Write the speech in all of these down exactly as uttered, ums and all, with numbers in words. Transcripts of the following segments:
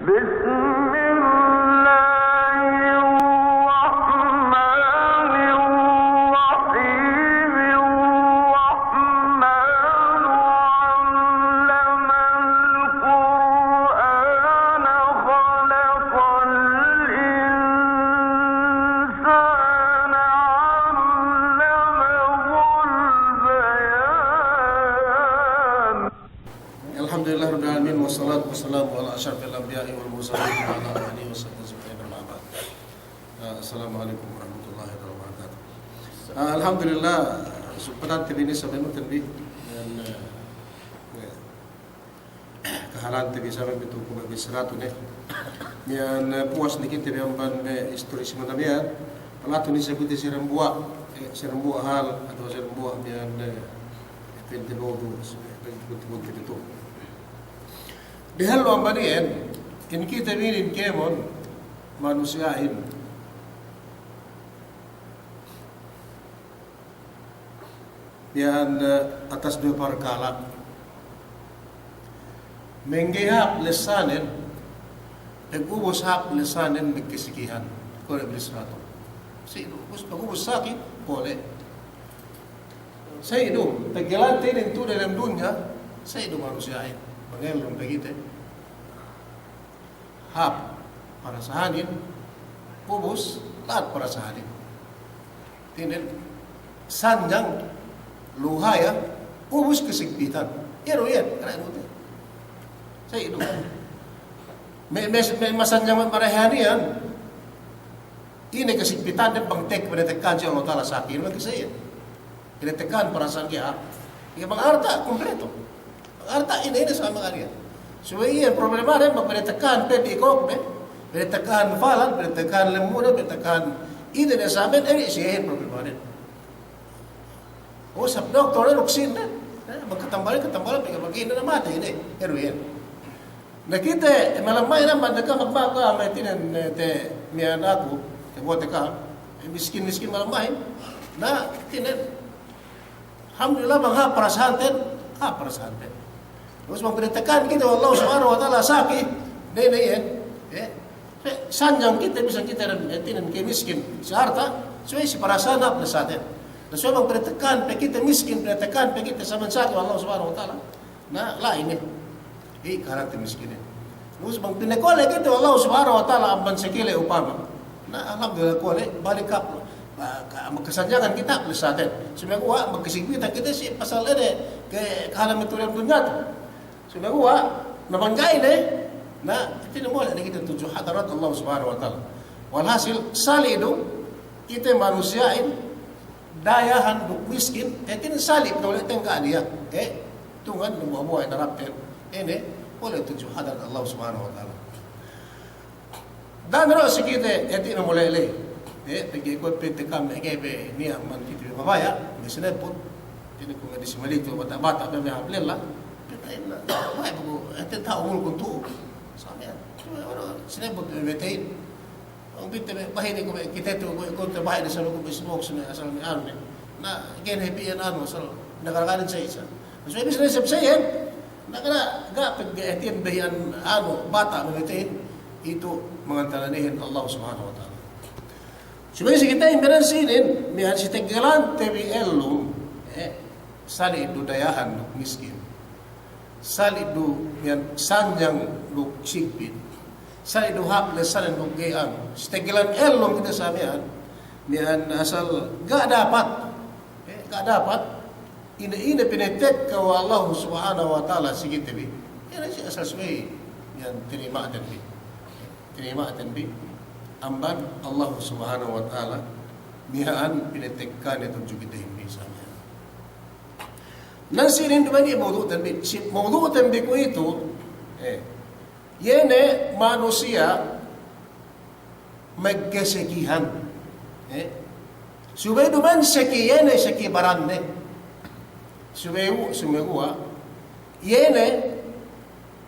بسم الله الرحمن الرحيم. الرحمن علم القرآن خلق الإنسان علمه البيان. الحمد لله رب العالمين، والصلاة والسلام على أشرف الأنبياء والمرسلين وعلى آله وصحبه أجمعين، أما بعد. Ah, assalamu alaikum warahmatullahi wabarakatuh. Ah, alhamdulillah, sumpatan te bi ne sabennu te bi, iyan, eh, eh, kahalan te bi saben bi tu kume' bi saratu ne. Iyan, eh, puwas ne kite bi amban me' istori si manabiyan. Palatu ne sa kite si dembuwa', eh, si dembuwa' hal, atawa si dembuwa' iyan, eh, pente bodu, eh, pente bodu tu. Dehellu amban iyan, in kite bi inin kēmon manusiya'in. Iyan, eh, atas duwe parkala'. Mangga'i hāp lesanen, pag ubus hāp lesanen magkasikihan. Kole' bi saratu. Sa' iyan du, ubus, pag ubus sakit, kole'. Sa' iyan du, paggelante inin tu dem dunya, sa' iyan du manusiya'in. Bang ellum pe kite. Hāp parasahanin, ubus la'at parasahanin. Tinen sanjang luhaya, ubus kasigpitan. Iye du iyan, kare' du te. Sa' iyan du. Me', me', me' masanjang me' marayahan iyan. Ine kasigpitan de bang tekka, bang tekka si Allah Ta'ala saki, bang kisa iyan. Bang tekka parasahan ke, ah. Iye bang arta' kumpleto. Bang arta' ine, ine sama kaniya. Subey iye problema de bang tekka pe dikok de, bang tekka palad, bang tekka lemmu de, bang tekka ine de samen, ine si iye problema de. O sab doktor de, duk sīn de. Eh, bang katambal, katambal, bang, bang ine de mate ine, eru iyan. Na kite, malamma ine, amban tekka magmaka, me' tinen, eh, te, miya'an aku, te buwa' tekka, eh, miskin, miskin malamma ine. Na, tinen, alhamdulillah, bang hāp parasahanten, hāp parasahanten. Ubus bang pinatekkahan kite we' Allah Subhanahu wa Ta'ala saki, ne, ne, eh, eh, sanjang kite, bisan kite dem, eh, tinen ke miskin, si arta', subey si parasahan hāp lesaten. Na subey bang pinatekkahan pe kite miskin, pinatekkahan pe kite samen saki we' Allah Subhanahu wa Ta'ala. Na, la'i ne. Iye, kahalan te miskinin. Ubus bang pinakole' kite we' Allah Subhanahu wa Ta'ala amban sakile upama. Na, alhamdulillah kole', balik hāp. Ba, ka, magkasanjangan kite hāp lesaten. Sumeguwa', magkasigpitan kite si pasal ine, ke, kahalan me' tu'u dem dunya tu. Sumeguwa', na bang ga'i ne, na, kite ne mole' ne kite tudju hadarat Allah Subhanahu wa Ta'ala. Walhasil, sali' du, kite manusiya'in, dayahan duk miskin, eh, tinen sali' pe mole' tengga' niya', eh, tungan ne buwa'-buwa' inarapten, ine, mole' tudju hadarat Allah Subhanahu wa Ta'ala. Da'a ne du si kite, eh, tinen mole' le, eh, pegge' kuwe' pente kami, eh, pe niya' man kite mabaya', me' sinebut, tinen kuwe' di si malitu, bata'-bata', pe me' hāp lella, pente ina, mabaya' pegge', eh, tinen ta'u umulkun tu'u, sa' miya'an, sinebut, eh, me' te'in, Bang pinte me' bahine ku me' kite tu, ku, ku te bahine salu ku me' smoke, me' asal me' anu ne. Na, ga'i ne bi iyan anu, asal nagaragarin sa isa. Subey bisa ne isab sa iyan. Na, kana ga' pegge' hātinen be iyan anu, bata' me' hātinen. Itu mangantalan iyan Allah Subhanahu wa Ta'ala. Subey si kite imberan sinin, miya'an si teggelante bi ellum, eh, sali' du dayahan duk miskin. Sali' du miya'an sanjang duk sigpit. Sali' du hāp lesanen duk ga'i anu. Si teggelan ellum kite sa miya'an. Miya'an asal ga' dapat. Eh, ga' dapat. Ine, ine pinatekka we' Allah Subhanahu wa Ta'ala si kite bi. Ine si asal subey miya'an tinima'ten bi. Tinima'ten bi. Amban Allah Subhanahu wa Ta'ala. Miya'an pinatekka ne tudju kitehin bi sa miya'an. Na sinin duma'in iye mawdu'ten bi, si mawdu'ten bi kuwe'itu, eh, iye ne manusiya' magkasakihan, eh, subey duma'in saki iye ne saki baranne, subey u-, sumeguwa', iye ne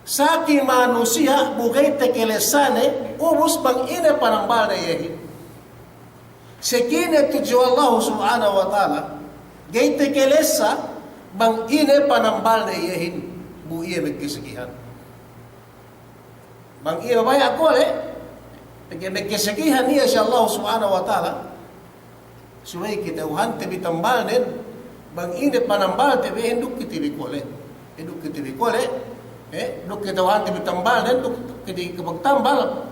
saki manusiya' bu ga'i takalessane, ubus bang ine panambalne iyehin. Saki ne tudju Allah Subhanahu wa Ta'ala, ga'i takalessa bang ine panambalne iyehin, bu iye magkasakihan. Bang iye mabaya' kole', pegge' magkasakihan iye si Allah Subhanahu wa Ta'ala, subey kata'uhante bi tambalnen, bang ine panambalte bi, eh, duk kite bi kole'. Eh, duk kite bi kole', eh, duk kata'uhante bi tambalnen, duk kite bi magtambal.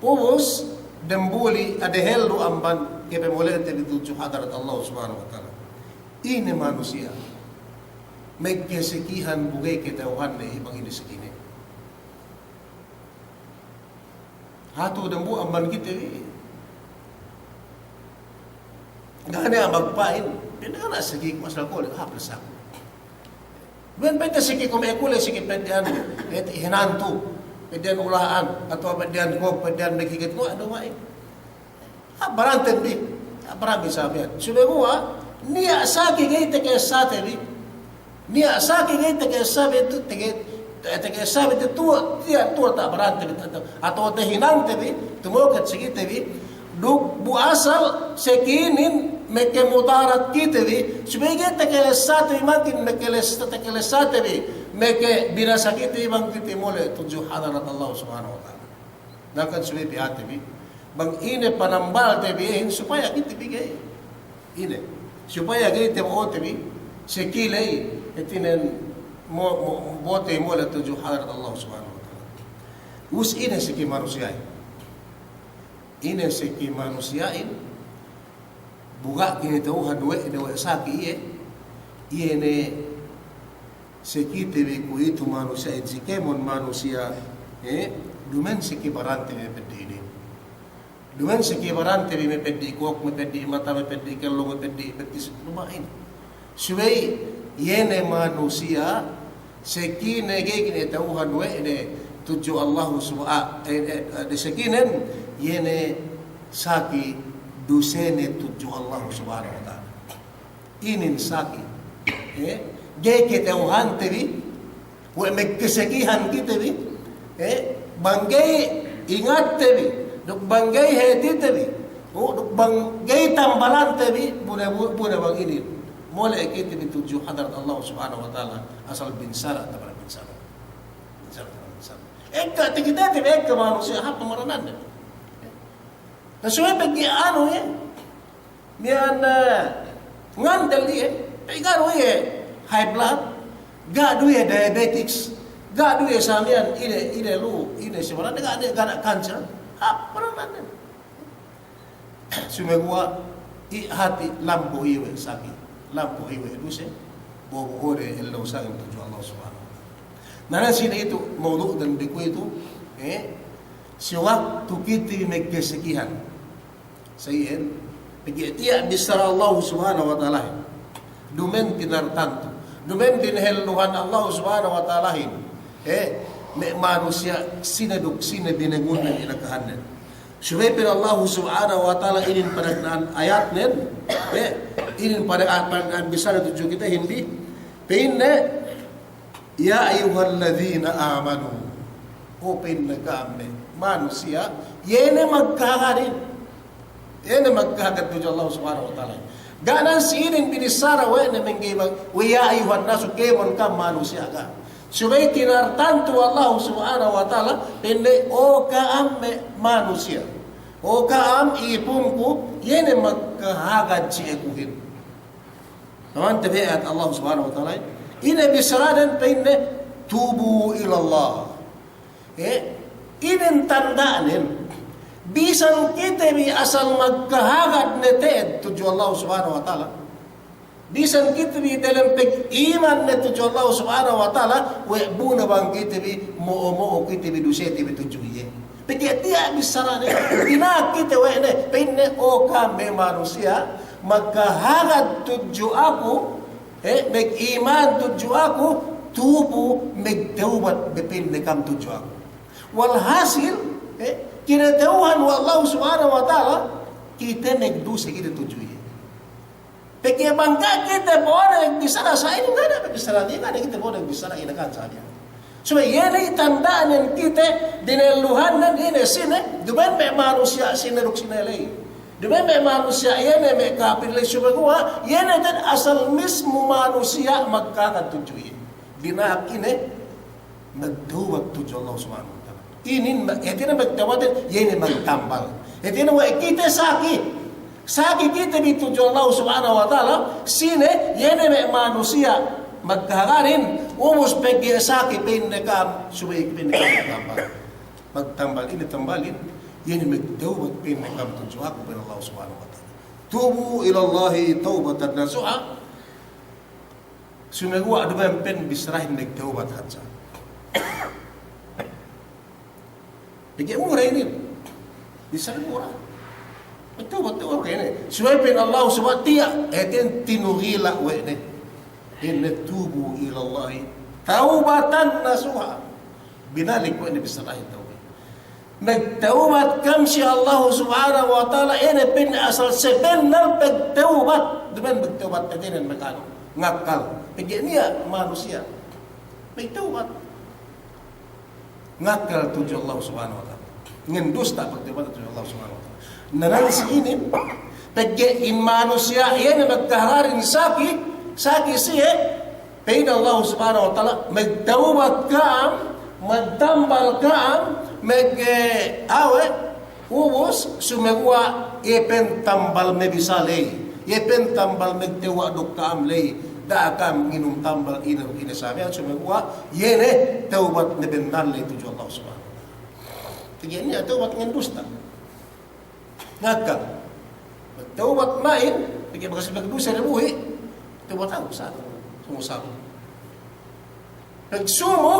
Ubus, damuli, dehellu amban kapamole'ante bi tudju hadarat Allah Subhanahu wa Ta'ala. Ine manusiya' magkasakihan bu ga'i kata'uhanne bang ine sakine. Hatu dambuwa' amban kite bi. Ga' ne magpa'in, pa'in ga' ne sakiku, asal kole', hāp ne saku. Bang pa'inte sakiku me' kole', saki peddi'an, eh, hinantu, peddi'an ula'an, atawa peddi'an kōk, peddi'an maghiget, no, anu ma'in. Hāp baranten bi, hāp baranten bi sabiyan. Subey guwa', niya' saki ga'i taka'essate bi. Niya' saki ga'i taka'essate bi tu, take-, taka'essate bi tu, tuwa', tiya' tuwa' ta' baranten bi, ta-, ta-, atawa tahinante bi, tumoket si kite bi, duk bu asal sakinen makamudarat kite bi, subey ga'i taka'essate bi mangkin, maka'es-, taka'essate bi, makabinasa kite bi bang kite mole' tudju hadarat Allah Subhanahu wa Ta'ala. Hangkan subey pa'inte bi, bang ine panambalte bi, eh, supaya kite bi ga'i. Ine. Supaya ga'i tabo'ote bi, saki ley, hātinen mo-, mo-, bo'ote mole' tudju hadarat Allah Subhanahu wa Ta'ala. Ubus ine saki manusiya'in. Ine saki manusiya'in, bu ga' kinata'uhan we' ne we' saki iye, iye ne sakite bi kuwe'itu manusiya'in, si kēmon manusiya', eh, duma'in saki barante bi me' peddi' inin. Duma'in saki barante bi me' peddi' kōk, me' peddi' mata, me' peddi' kellong, me' peddi' bettis, duma'in. Subey iye ne manusiya', sakine ga'i kinata'uhan we' ne tudju Allah Subha-, eh, eh, eh, sakinen, iye ne saki dusene tudju Allah Subhanahu wa Ta'ala. Inin saki. Eh, ga'i kata'uhante bi, we' magkasakihan kite bi, eh, bang ga'i ingatte bi, duk bang ga'i hātite bi, oh, duk bang ga'i tambalante bi, bu ne, bu-, bu ne bang inin. Mole' kite bi tudju hadarat Allah Subhanahu wa Ta'ala, asal binsara, tabara binsara. Binsara, tabara binsara. Ekka takitete bi, ekka manusiya', hāp pamaranande. Na subey pegge' anu iye. Miya'an, eh, ngandel iye, pegge' ga' du iye high blood, ga' du iye diabetics, ga' du iye sa miya'an ine, ine lu, ine si baran, ga' du iye, ga' du cancer, hāp baran ne. Sumeguwa' i hāti lambo iye we' saki, lambo iye we' duse, bobo' de ellew sangem tudju Allah Subhanahu wa Ta'ala. Na, na sine itu mawdu'den bi kuwe'itu, eh, si waktu kite bi magkasakihan. Sa iyan, pegge' tiya' bissara Allah Subhanahu wa Ta'alahin. Duma'in tinartantu. Duma'in tinahelluhan Allah Subhanahu wa Ta'alahin. Eh, me' manusiya' sine duk sine binengunnen inakahannen. Subey pa'in Allah Subhanahu wa Ta'ala inin panagna'an ayatnen. Eh, inin pana-, panagna'an bissara tudju kitehin bi. Pa'inne, "Ya ayyuhalladhina amanu." O pa'inne ka'am me' manusiya', iye ne magkahagadin. Iye ne magkahagad tudju Allah Subhanahu wa Ta'ala. Ga' ne si inin binissara we' ne mangga'i mag-, we' ya ayyuhan nasu, kēmon ka'am manusiya' ga'. Subey tinartantu Allah Subhanahu wa Ta'ala, pa'inne, o ka'am me' manusiya'. O ka'am ipunku, iye ne magkahagad si akuhin. Taman tabi'at Allah Subhanahu wa Ta'ala. Ine bissaraden pa'inne, "Tubu ilallah." Eh, inin tanda'nen, bisan kite bi asal magkahagad ne te'ed tudju Allah Subhanahu wa Ta'ala. Bisan kite bi dalem pag'iman ne tudju Allah Subhanahu wa Ta'ala, we' bu ne bang kite bi mo'o-mo'o kite bi dusete bi tudju iye. Pegge' tiya' bissarane, dina'ak kite we' ne, pa'inne, o ka'am me' manusiya', magkahagad tudju aku, eh, mag'iman tudju aku, tubu, magtawbat be pa'inne ka'am tudju aku. Walhasil, eh, kinata'uhan we' Allah Subhanahu wa Ta'ala, kite magduse kite tudju iye. Pegge' bang ga' kite bo'one bissara sa inin, ga' ne bissara, ga' ne kite bo'one bissara inin kan sa iyan. Subey iye ne tanda'nen kite dinelluhannen ine sine, duma'in me' manusiya' sine duk sine ley. Duma'in me' manusiya' iye ne me' kapil ley, sumeguwa' iye ne te'ed asal mismu manusiya' magkahagad tudju iye. Dina'ak ine, magtawbat tudju Allah Subhanahu wa Ta'ala. Inin ma-, hātinen magtawbatin, iye ne magtambal. Hātinen we' kite saki. Saki kite bi tudju Allah Subhanahu wa Ta'ala, sine, iye ne me' manusiya' magkahagarin, ubus pegge' saki pa'inne ka'am, subey pa'inne ka'am magtambal. Magtambal, ine tambalin, iye ne magtawbat pa'inne ka'am tudju aku pa'in Allah Subhanahu wa Ta'ala. Tubu ilallahi tawbatan nasuha. Sumeguwa' duma'in pa'in bissarahin magtawbat hadja. Pegge' mura inin. Bissarahin mura. Magtawbat, tawbat ka'ine. Subey pa'in Allah Subhanahu wa Ta'ala, hātinen tinugila' we' ne. Ine, tubu ilallahi tawbatan nasuha. Binalik we' ne bissarahin tawbat. Magtawbat ka'am si Allah Subhanahu wa Ta'ala, ine pa'in asal sabennal pagtawbat. Duma'in magtawbat hātinen maganu, ngakkal. Pegge' niya' manusiya' magtawbat, ngakkal tudju Allah Subhanahu wa Ta'ala. Ngendusta pagtawbat tudju Allah Subhanahu wa Ta'ala. Na, nan si inin, pegge' in manusiya' iye ne magkahagarin saki, saki siye, pa'in Allah Subhanahu wa Ta'ala, magtawbat ka'am, magtambal ka'am, mag-, eh, awe', ubus, sumeguwa' iye pa'in tambal mabisa ley, iye pa'in tambal magtewwa' duk ka'am ley, da'a ka'am nginum tambal ine, ine sa miya'an, sumeguwa' iye ne tawbat ne bennal ley tudju Allah Subhanahu wa Ta'ala. Pegge' niya' tawbat ngendusta. Ngakkal. Magtawbat ma'in, pegge' bakas magduse ne buhi'. Tawbat aku sa, sumu-samu. Pagsumu,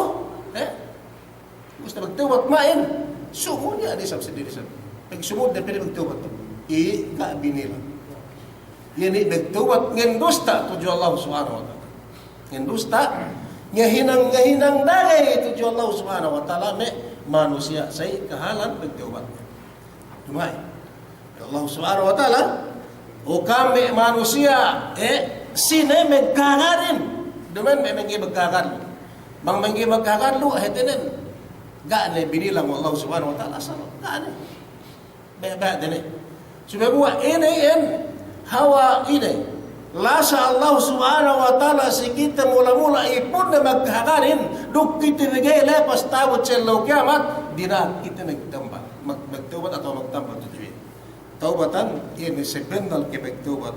eh? Gusto magtawbat ma'in, sumu niya' isab sandiri isab. Pagsumu ne pa'in magtawbat. Iye ga' binilang. Iye ne magtawbat ngendusta tudju Allah Subhanahu wa Ta'ala. Ngendusta, ngahinang, ngahinang dagey tudju Allah Subhanahu wa Ta'ala me' manusiya' sa'i kahalan magtawbat. Duma'in. Ya Allah Subhanahu wa Ta'ala, o ka'am me' manusiya', eh, sine magkahagarin. Duma'in me' mangga'i magkahagad. Bang mangga'i magkahagad lu, hātinen. Ga' ne binilang we' Allah Subhanahu wa Ta'ala, asal. Ga' ne. Be', be', dene. Sumeguwa' ine iyan, hawa ine. Lasa Allah Subhanahu wa Ta'ala si kite mula-mula ipunne magkahagarin, duk kite bi ga'i lepas ta'abut si ellew kiyamat, dina'ak kite magtambal. Mag-, magtawbat atawa magtambal tudju iye. Tawbatan, iye ne sabennal ke magtawbat.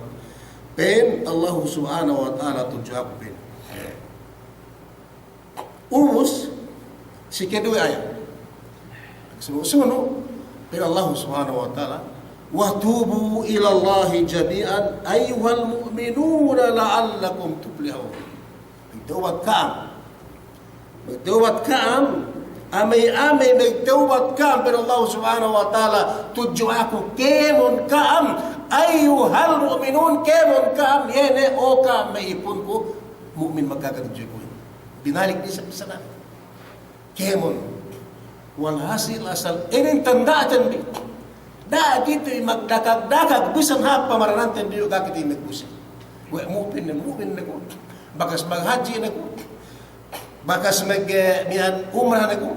Pa'in Allah Subhanahu wa Ta'ala tudju aku pa'in. Ubus, si keduwe ayat. Sunu'-sunu', pa'in Allah Subhanahu wa Ta'ala, "Wa tubu ilallahi jami'an ayyuhal mu'minuna la'allakum tuflihun." Magtawbat ka'am. Magtawbat ka'am. Amey-amey magtawbat ka'am, pa'in Allah Subhanahu wa Ta'ala, tudju aku kēmon ka'am. Ayyuhal mu'minun, kēmon ka'am, iye ne o ka'am me' ipunku mu'min magkahagad tudju aku. Binalik ne isab bissara. Kēmon. Walhasil asal inin tanda'ten bi. Da'a kite magdakag-dakag bisan hāp pamarananten bi, da'a kite magduse. We' mu'min ne, mu'min ne ku. Bakas maghadji' ne ku. Bakas mag, eh, miya'an umrah ne ku.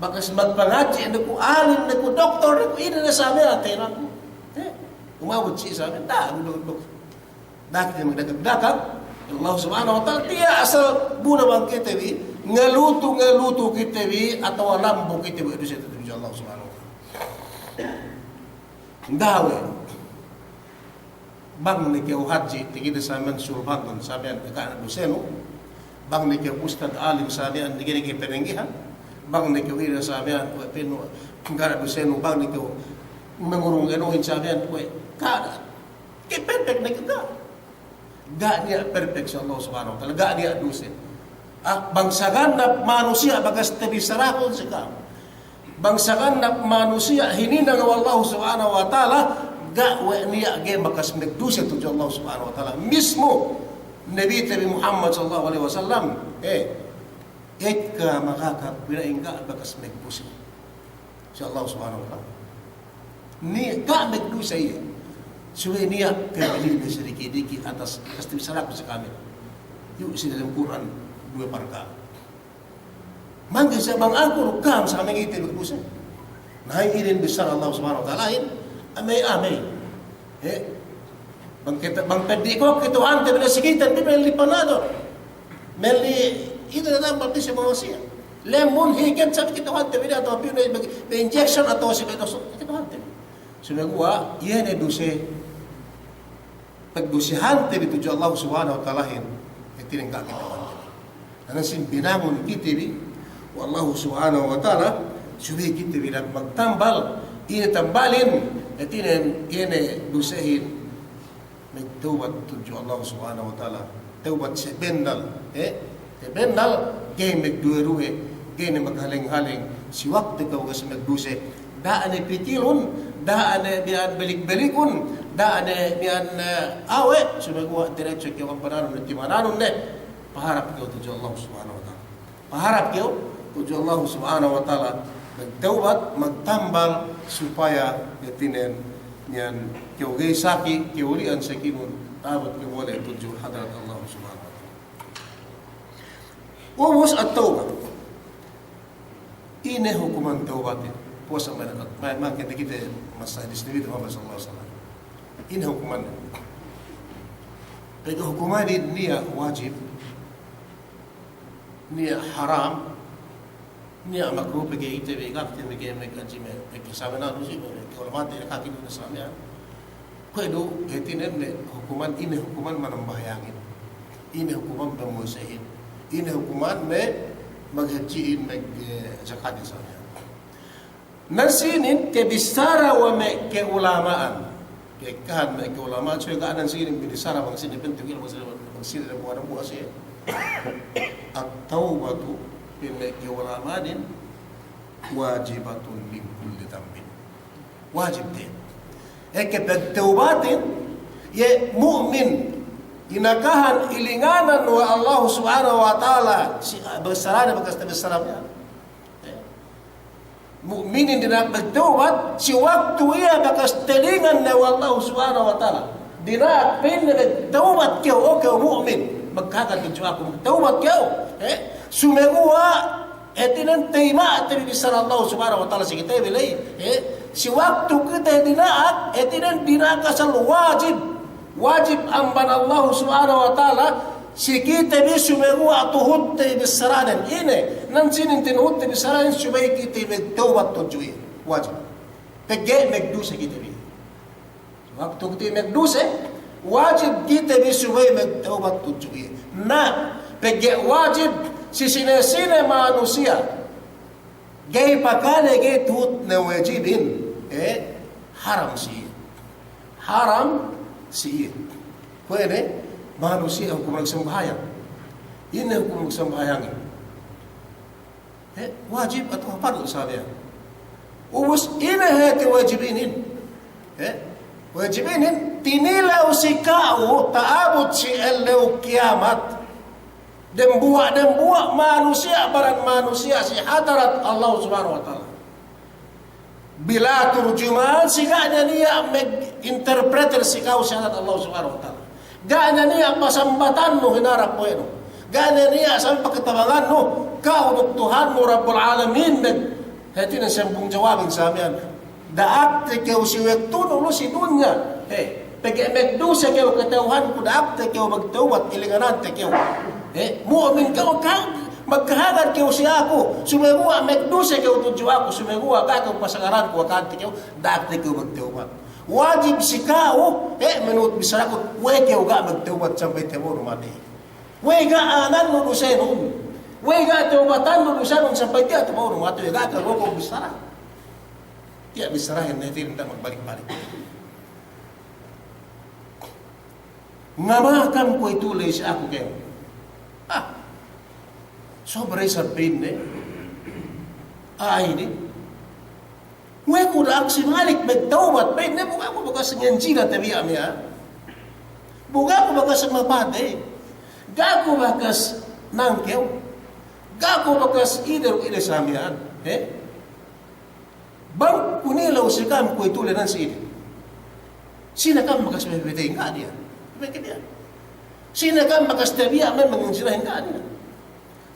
Bakas magpangadji' ne ku, alim ne ku, doktor ne ku, ine ne sa miya'an tahinangku. Eh, umabut si sa miya'an, da'a, da'a. Da'a kite magdakag-dakag, Allah Subhanahu wa Ta'ala, tiya' asal bu ne bang kite bi, ngalutu, ngalutu kite bi, atawa lambu kite bi, duse tudju Allah Subhanahu wa Ta'ala. Da'a we'. Bang ne kew hadji', tigide sa miya'an sulbanun, sa miya'an ga' ne dusenu. Bang ne kew ustad alim, sa miya'an tigide kew penenggihan. Bang ne kew ine, sa miya'an we' pinu, ga' ne dusenu, bang ne kew mangurung enuhin, sa miya'an we' ga' ne. Ke perfect ne ke ga'. Ga' niya' perfect si Allah Subhanahu wa Ta'ala, ga' niya' duse. Ah, bang sagannap manusiya' bakas tabissarakun si ka'am. Bang sagannap manusiya' hininang we' Allah Subhanahu wa Ta'ala, ga' we' niya' ga'i bakas magduse tudju Allah Subhanahu wa Ta'ala. Mismu Nabi te bi Muhammad sallallahu alaihi wasallam, eh, ekka makaka pina'in ga' bakas magduse. Si Allah Subhanahu wa Ta'ala. Niya' ga' magduse iye. Subey niya' pemili' ne si diki'-diki' atas, atas tabissarakun si kami. Yu' si dalem Kur'an duwe parkala'. Mangga'i sa bang aku duk ka'am sa mangga'i te magduse. Na, inin bissara Allah Subhanahu wa Ta'alahin, amey-amey. He? Bang kite, bang peddi' ko' kite hante bi ne si kite, bi melli Panadol. Melli, ine ne tambal bi si manusiya'. Lemmun hiket sa' kata'uhante bi, atawa piyu ne bi injection atawa si betos, kata'uhante bi. Sumeguwa' iye ne duse, pagdusehante bi tudju Allah Subhanahu wa Ta'alahin, hātinen ga' kata'uhante bi. Karna' sin binangun kite bi we' Allah Subhanahu wa Ta'ala, subey kite bi magtambal, ine tambalin, hātinen iye ne dusehin, magtawbat tudju Allah Subhanahu wa Ta'ala. Tawbat sabennal, eh? Sabennal, ga'i magduwe-ruwe, ga'i ne maghaleng-haleng, si waktu kew bakas magduse. Da'a ne pikilun, da'a ne miya'an balik-balikun, da'a ne miya'an, eh, awe', sumeguwa' diretso kew ambananun ne, timananun ne, paharap kew tudju Allah Subhanahu wa Ta'ala. Paharap kew tudju Allah Subhanahu wa Ta'ala, magtawbat, magtambal, supaya hātinen miya'an kew ga'i saki, kew li'an sakinun, ta'abut kew mole' tudju hadarat Allah Subhanahu wa Ta'ala. Ubus at-tawbat. Ine hukuman tawbatin? Puwas amban, ma-, mangkin kite masa hadis Nabi Muhammad sallallahu alaihi wasallam. Ine hukuman? Pegge' hukumanin niya' wajib, niya' haram, niya' makruh, pegge' ite bi ga' kite bi ga'i me' hadji me', pegge' sabe na lusi, pegge' ulama'te kaki du na sabe. Kuwe' du, hātinen me' hukuman, ine hukuman manambahayangin, ine hukuman mamuwasehin, ine hukuman me' maghadji'in, me', eh, jakatin sa' miya'an. Nan sinin kabissara we' me' ka'ulama'an. Ka'ekkahan me' ka'ulama'an, suwe' ga' nan sinin binissara bang sinin penting, bang sinin, bang sinin dambuwa'-dambuwa' siye. At-tawbatu, pa'in me' ka'ulama'anin, wajibatun min kulli dhanbin. Wajib te'ed. Ekka pagtawbatin, iye mu'min, inakahan ilinganan we' Allah Subhanahu wa Ta'ala, si, bissarane bakas tabissara miya'an. Mu'minin dina'ak magtawbat, si waktu iye bakas talingan ne we' Allah Subhanahu wa Ta'ala. Dina'ak pa'inne magtawbat kew, o kew mu'min. Magkahagad tudju aku, magtawbat kew. Eh? Sumeguwa' hātinen tayima'te bi bissara Allah Subhanahu wa Ta'ala si kite bi ley. Eh? Si waktu kite dina'ak, hātinen dina'ak asal wajib. Wajib amban Allah Subhanahu wa Ta'ala, si kite bi sumeguwa' tuhutte bi bissaranen. Ine, nan sinin tinuhutte bi bissaranen, subey kite magtawbat tudju iye. Wajib. Pegge' magduse kite bi. Waktu kite magduse, wajib kite bi subey magtawbat tudju iye. Na, pegge' wajib si sine-sine manusiya'. Ga'i pakale, ga'i tuhut ne wajibin, eh, haram si iye. Haram si iye. Kuwe' ne, manusiya' hukum magsambahayang. Ine hukum magsambahayangin? Eh, wajib atawa parlu sa' miya'an. Ubus ine hāti wajib inin? Eh, wajib inin, tinilew si ka'u ta'abut si ellew kiyamat. Dambuwa'-dambuwa' manusiya', baran manusiya' si hadarat Allah Subhanahu wa Ta'ala. Bila turjuman, si ga' niya' mag-interpreter si ka'u si hadarat Allah Subhanahu wa Ta'ala. Ga' niya' pasambatannu hinarap we' nu. Ga' niya' sampay pakatabangannu, ka'u duk Tuhannu Rabbul Alamin, mag-, hātinen sambung jawabin sa' miya'an. Da'akte kew si waktunu lu si dunya. He, pegge' magduse kew kata'uhanku, da'akte kew magtawbat, ilinganante kew. He, mu'min kew, ka-, magkahagad kew si aku, sumeguwa' magduse kew tudju aku, sumeguwa' ga' kew pasangaranku, akahante kew, da'akte kew magtawbat. Wajib si ka'u, he, manuhut bissaraku, we' kew ga' magtawbat sampay tabo'onu matey. We' ga' anannu dusenun. We' ga' tawbatannu dusenun sampay tiya' tabo'onu matey, we' ga' kew bissara. Tiya' bissarahin ne, tiya' magbalik-balik. Ngama kam kuwe'itu ley si aku kew. Ah. Sobra isab pa'inne. Ah, inin. We' ku da'ak si balik magtawbat pa'inne, bu ga' ku bakas nganjina tabiya' miya'an. Bu ga' ku bakas mapatey. Ga' ku bakas nangkew. Ga' ku bakas ine duk ine sa' miya'an. He? Bang ku nilew si kam kuwe'itu ley nan si inin. Sine kam bakas mapatey, ga' niya'. Pegge' niya'. Sine kam bakas tabiya' me' manginjirahin, ga' niya'.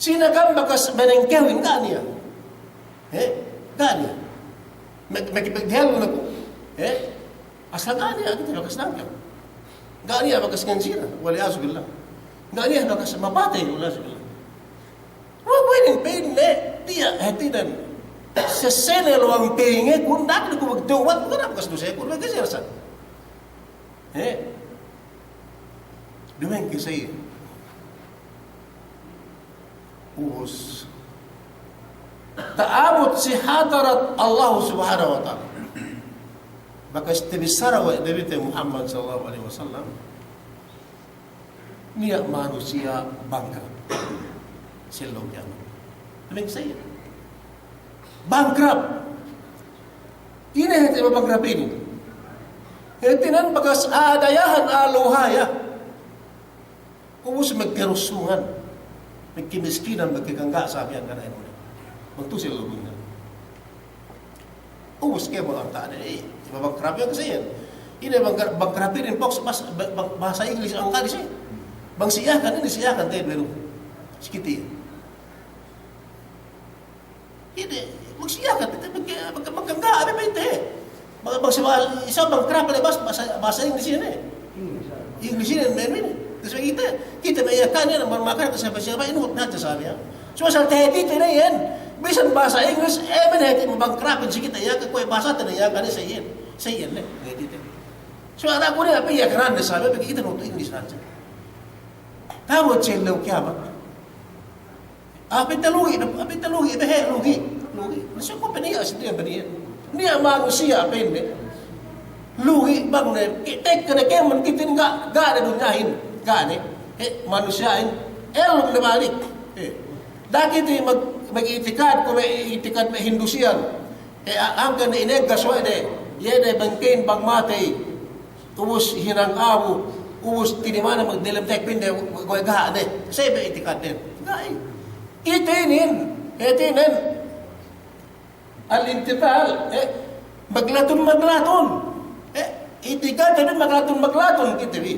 Sine kam bakas manangkewin, ga' niya'. He? Ga' niya'. Me', me' pagdihel na ku. He? Asal ga' niya' kite bakas nangkew. Ga' niya' bakas nganjina, wal iyazu billah. Ga' niya' bakas mapatey, wal iyazu billah. Kuwe' inin pa'inne, tiya' hātinen. Sesene luwang pa'inge, kundak ne ku magtawbat, kundak bakas duseku, bakas iyarsa. He? Duma'in ke sa'i. Ubus. Ta'abut si hadarat Allah Subhanahu wa Ta'ala. Bakas tabissara we' Nabite Muhammad sallallahu alaihi wasallam. Niya' manusiya' bangkrap. Si ellew kiyamat. Duma'in sa'i. Bangkrap. Ine hāti bangkrap inin? Hātinen bakas a'a dayahan, a'a luhaya. Ubus magkarusungan, magkamiskinan, magkakangga' sa miya'an, ga' ne ine. Bang tu'u si ellew dunya. Ubus kēmon arta'ne, eh, bangkrap iyan kasi iyan. Ine bangkra-, bangkrap inin, boks, bas-, ba-, ba-, bahasa Inglis angka di si. Bang si Yakan inin, si Yakan te beru. Si kite. Ine, bang si Yakan te, bang, bang, bang, ga' ne pa'inte. Bang, bang si ba-, isa bangkrap ne bahasa, bahasa, bahasa Inglis inin. Inglis inin, men, men. Terus kite, kite me' Yakan inin, bang makan ke siapa-siapa, ine hut naja sa miya'an. Suwa asal tahāti te ne iyan, bisan bahasa Inglis, eh, men hāti bangkrap inin si kite Yakan, kuwe' bahasa te ne Yakan inin, sa iyan, sa iyan ne, tahāti te. Suwa aku ne, ape Yakan ne sa miya'an, pegge' kite nuhut Inglis naja. Ta'abut si ellew kiyamat. Ape te lugi', ape te lugi', behe lugi', lugi'. Masi ku pe niya' si dunya baniya. Niya' manusiya' pa'inde. Lugi' bang ne, ke-, tekka ne kēmon kite ga', ga' ne dunyahin, ga' ne. Eh, manusiya'in, ellum ne balik. Eh, da'a kite mag-, mag'itikad, kuwe' i'tikad me' Hindusiyan. Eh, a-, hangkan ne ineggas we' de, iye ne bang ke'in bang matey. Ubus hinang abu, ubus tinimana magdelem tekpin de, kuwe' ga' de. Sa iye be i'tikadden. Ga' i. Kite inin, hātinen. Al-intiqal, eh, maglatun-maglatun. Eh, i'tikad inin maglatun-maglatun kite bi.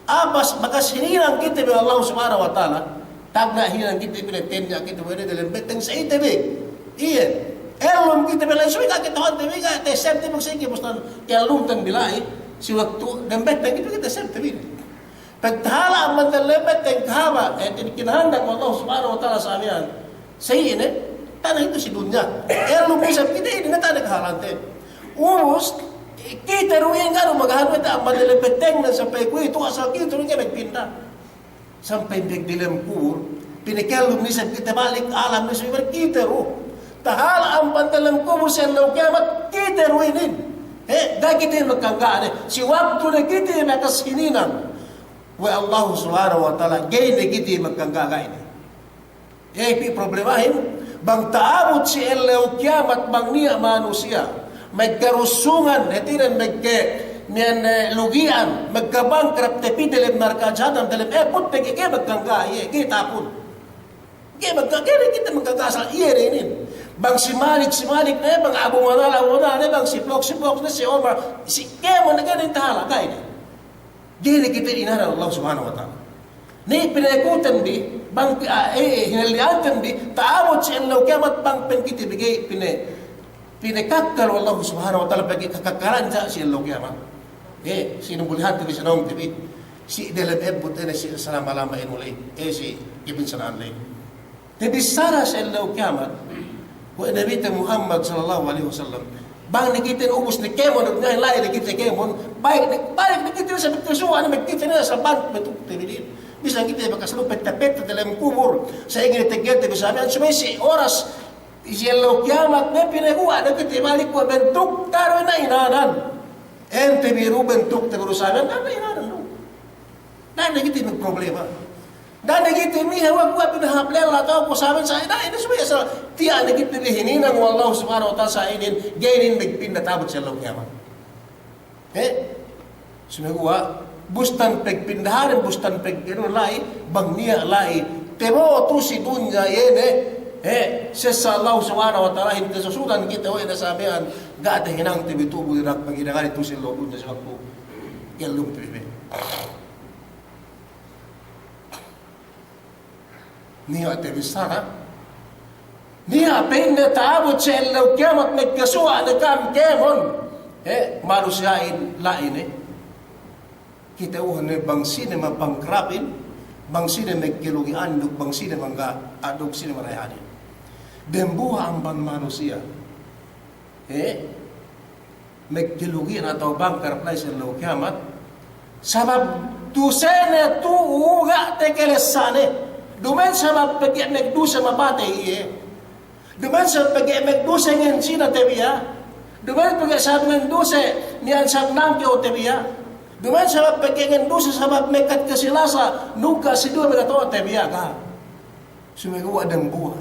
Apas bakas hininang kite bi Allah Subhanahu wa Ta'ala. Tagna' hinang kite bi, ne tenya kite bi, ne delem betteng sa ite bi. Iye. Ellum kite bi, la'i subey ga' kite hante bi, ga' tesebte bi, sigi bustan ellumten bi la'i. Si waktu dem betteng kite bi, tesebte bi. Pagtahala' amban delem betteng kahaba', eh, kinahandak Allah Subhanahu wa Ta'ala sa miya'an. Sa iye ne, tana itu si dunya. Ellum isab kite inin ne tana kahalante. Ubus, kite du iyan ga' du magahanu te amban delem betteng ne sampay kuwe'itu asal kite du iyan magpinda. Sampay pegdelem kubur, pinakellum ne isab kite balik, alam ne isab kite du. Tahala' amban delem kubur si ellew kiyamat, kite du inin. He, ga' kite magkangga' ne. Si waktu ne kite bakas hininang we' Allah Subhanahu wa Ta'ala, ga'i ne kite magkangga' ga'i ne. He, pī problemahin, bang ta'abut si ellew kiyamat bang niya' manusiya' magkarusungan, hātinen magka-, miya'an, eh, lugi'an, magkabangkrap, tapī delem narka' jahannam, delem ebbut, pegge' ga'i magkangga', iye, ga'i tapun. Ga'i magka-, ga'i ne kite magkangga' asal iye ne inin. Bang si Malik, si Malik ne, bang Abu Manal, Abu Manal ne, bang si Blok, si Blok ne, si Omar, si kēmon ne, ga'i ne tahala', ga'i ne. Ga'i ne kite inanan Allah Subhanahu wa Ta'ala. Ne pinekuten bi, bang, ah, eh, eh, hinalli'anten bi, ta'abut si ellew kiyamat bang pa'in kite bi ga'i pine-, pinekakkal we' Allah Subhanahu wa Ta'ala pegge' kakakkalan sa si ellew kiyamat. Eh, sinumbulihan te bi, sinawung te bi. Si delem ebbut ine si salama-lama inu ley. Eh, si kebinsana'an ley. Tabissara si ellew kiyamat we' Nabite Muhammad sallallahu alaihi wasallam. Bang ne kite ubus ne kēmon, ne la'i ne kite kēmon, balik ne, balik ne kite sa betteng suwa ne, kite ne sa balik betuk te bi din. Bisan kite bakas lu petta-petta delem kubur, sa'ingge ne teggelte bi sa miya'an, subey si oras si ellew kiyamat ne pinaguwa' ne kite balik kuwe' bentuk te du ne inanan. Ente bi du bentuk te bi du sa miya'an, ante inanan du. Da'a ne kite magproblema. Da'a ne kite miha we' kuwe' pinahāp lella atawa kuwe' saben sa, da'a ne subey asal tiya' ne kite bi hininang we' Allah Subhanahu wa Ta'ala sa inin, ga'i inin magpinda ta'abut si ellew kiyamat. He? Sumeguwa', bustan pagpindahanin, bustan pag-, anu la'i, bang niya' la'i, tabo'o tu'u si dunya iye ne, he, sessa Allah Subhanahu wa Ta'ala, hinte susunan kite we' ne sa miya'an, ga' tahinangte bi tu'u bu dirak paghinangin tu'u si ellew dunya si waktu ellum te bi. Niya' tabissara, niya' pa'inne ta'abut si ellew kiyamat magkasuwa' ne kam kēmon, he, manusiya'in la'i ne. Kata'uhan ne bang sine mabangkrapin, Bang sine magkalugi'an duk bang sine mangga', a, duk sine marayahanin. Dembuwa' amban manusiya', he, magkalugi'an atawa bang karap la'i si ellew kiyamat, sabab dusene tu'u ga' takalessane. Duma'in sabab pegge' magduse mapatey iye. Duma'in sabab pegge' magduse nganjina tabiya'. Duma'in pegge' sabab ngan duse miya'an sabab nangkew tabiya'. Duma'in sabab pegge' ngan duse sabab mekkat ke si lasa, nungka' si duwe magato'a tabiya' ga'. Sumeguwa' dembuwa'.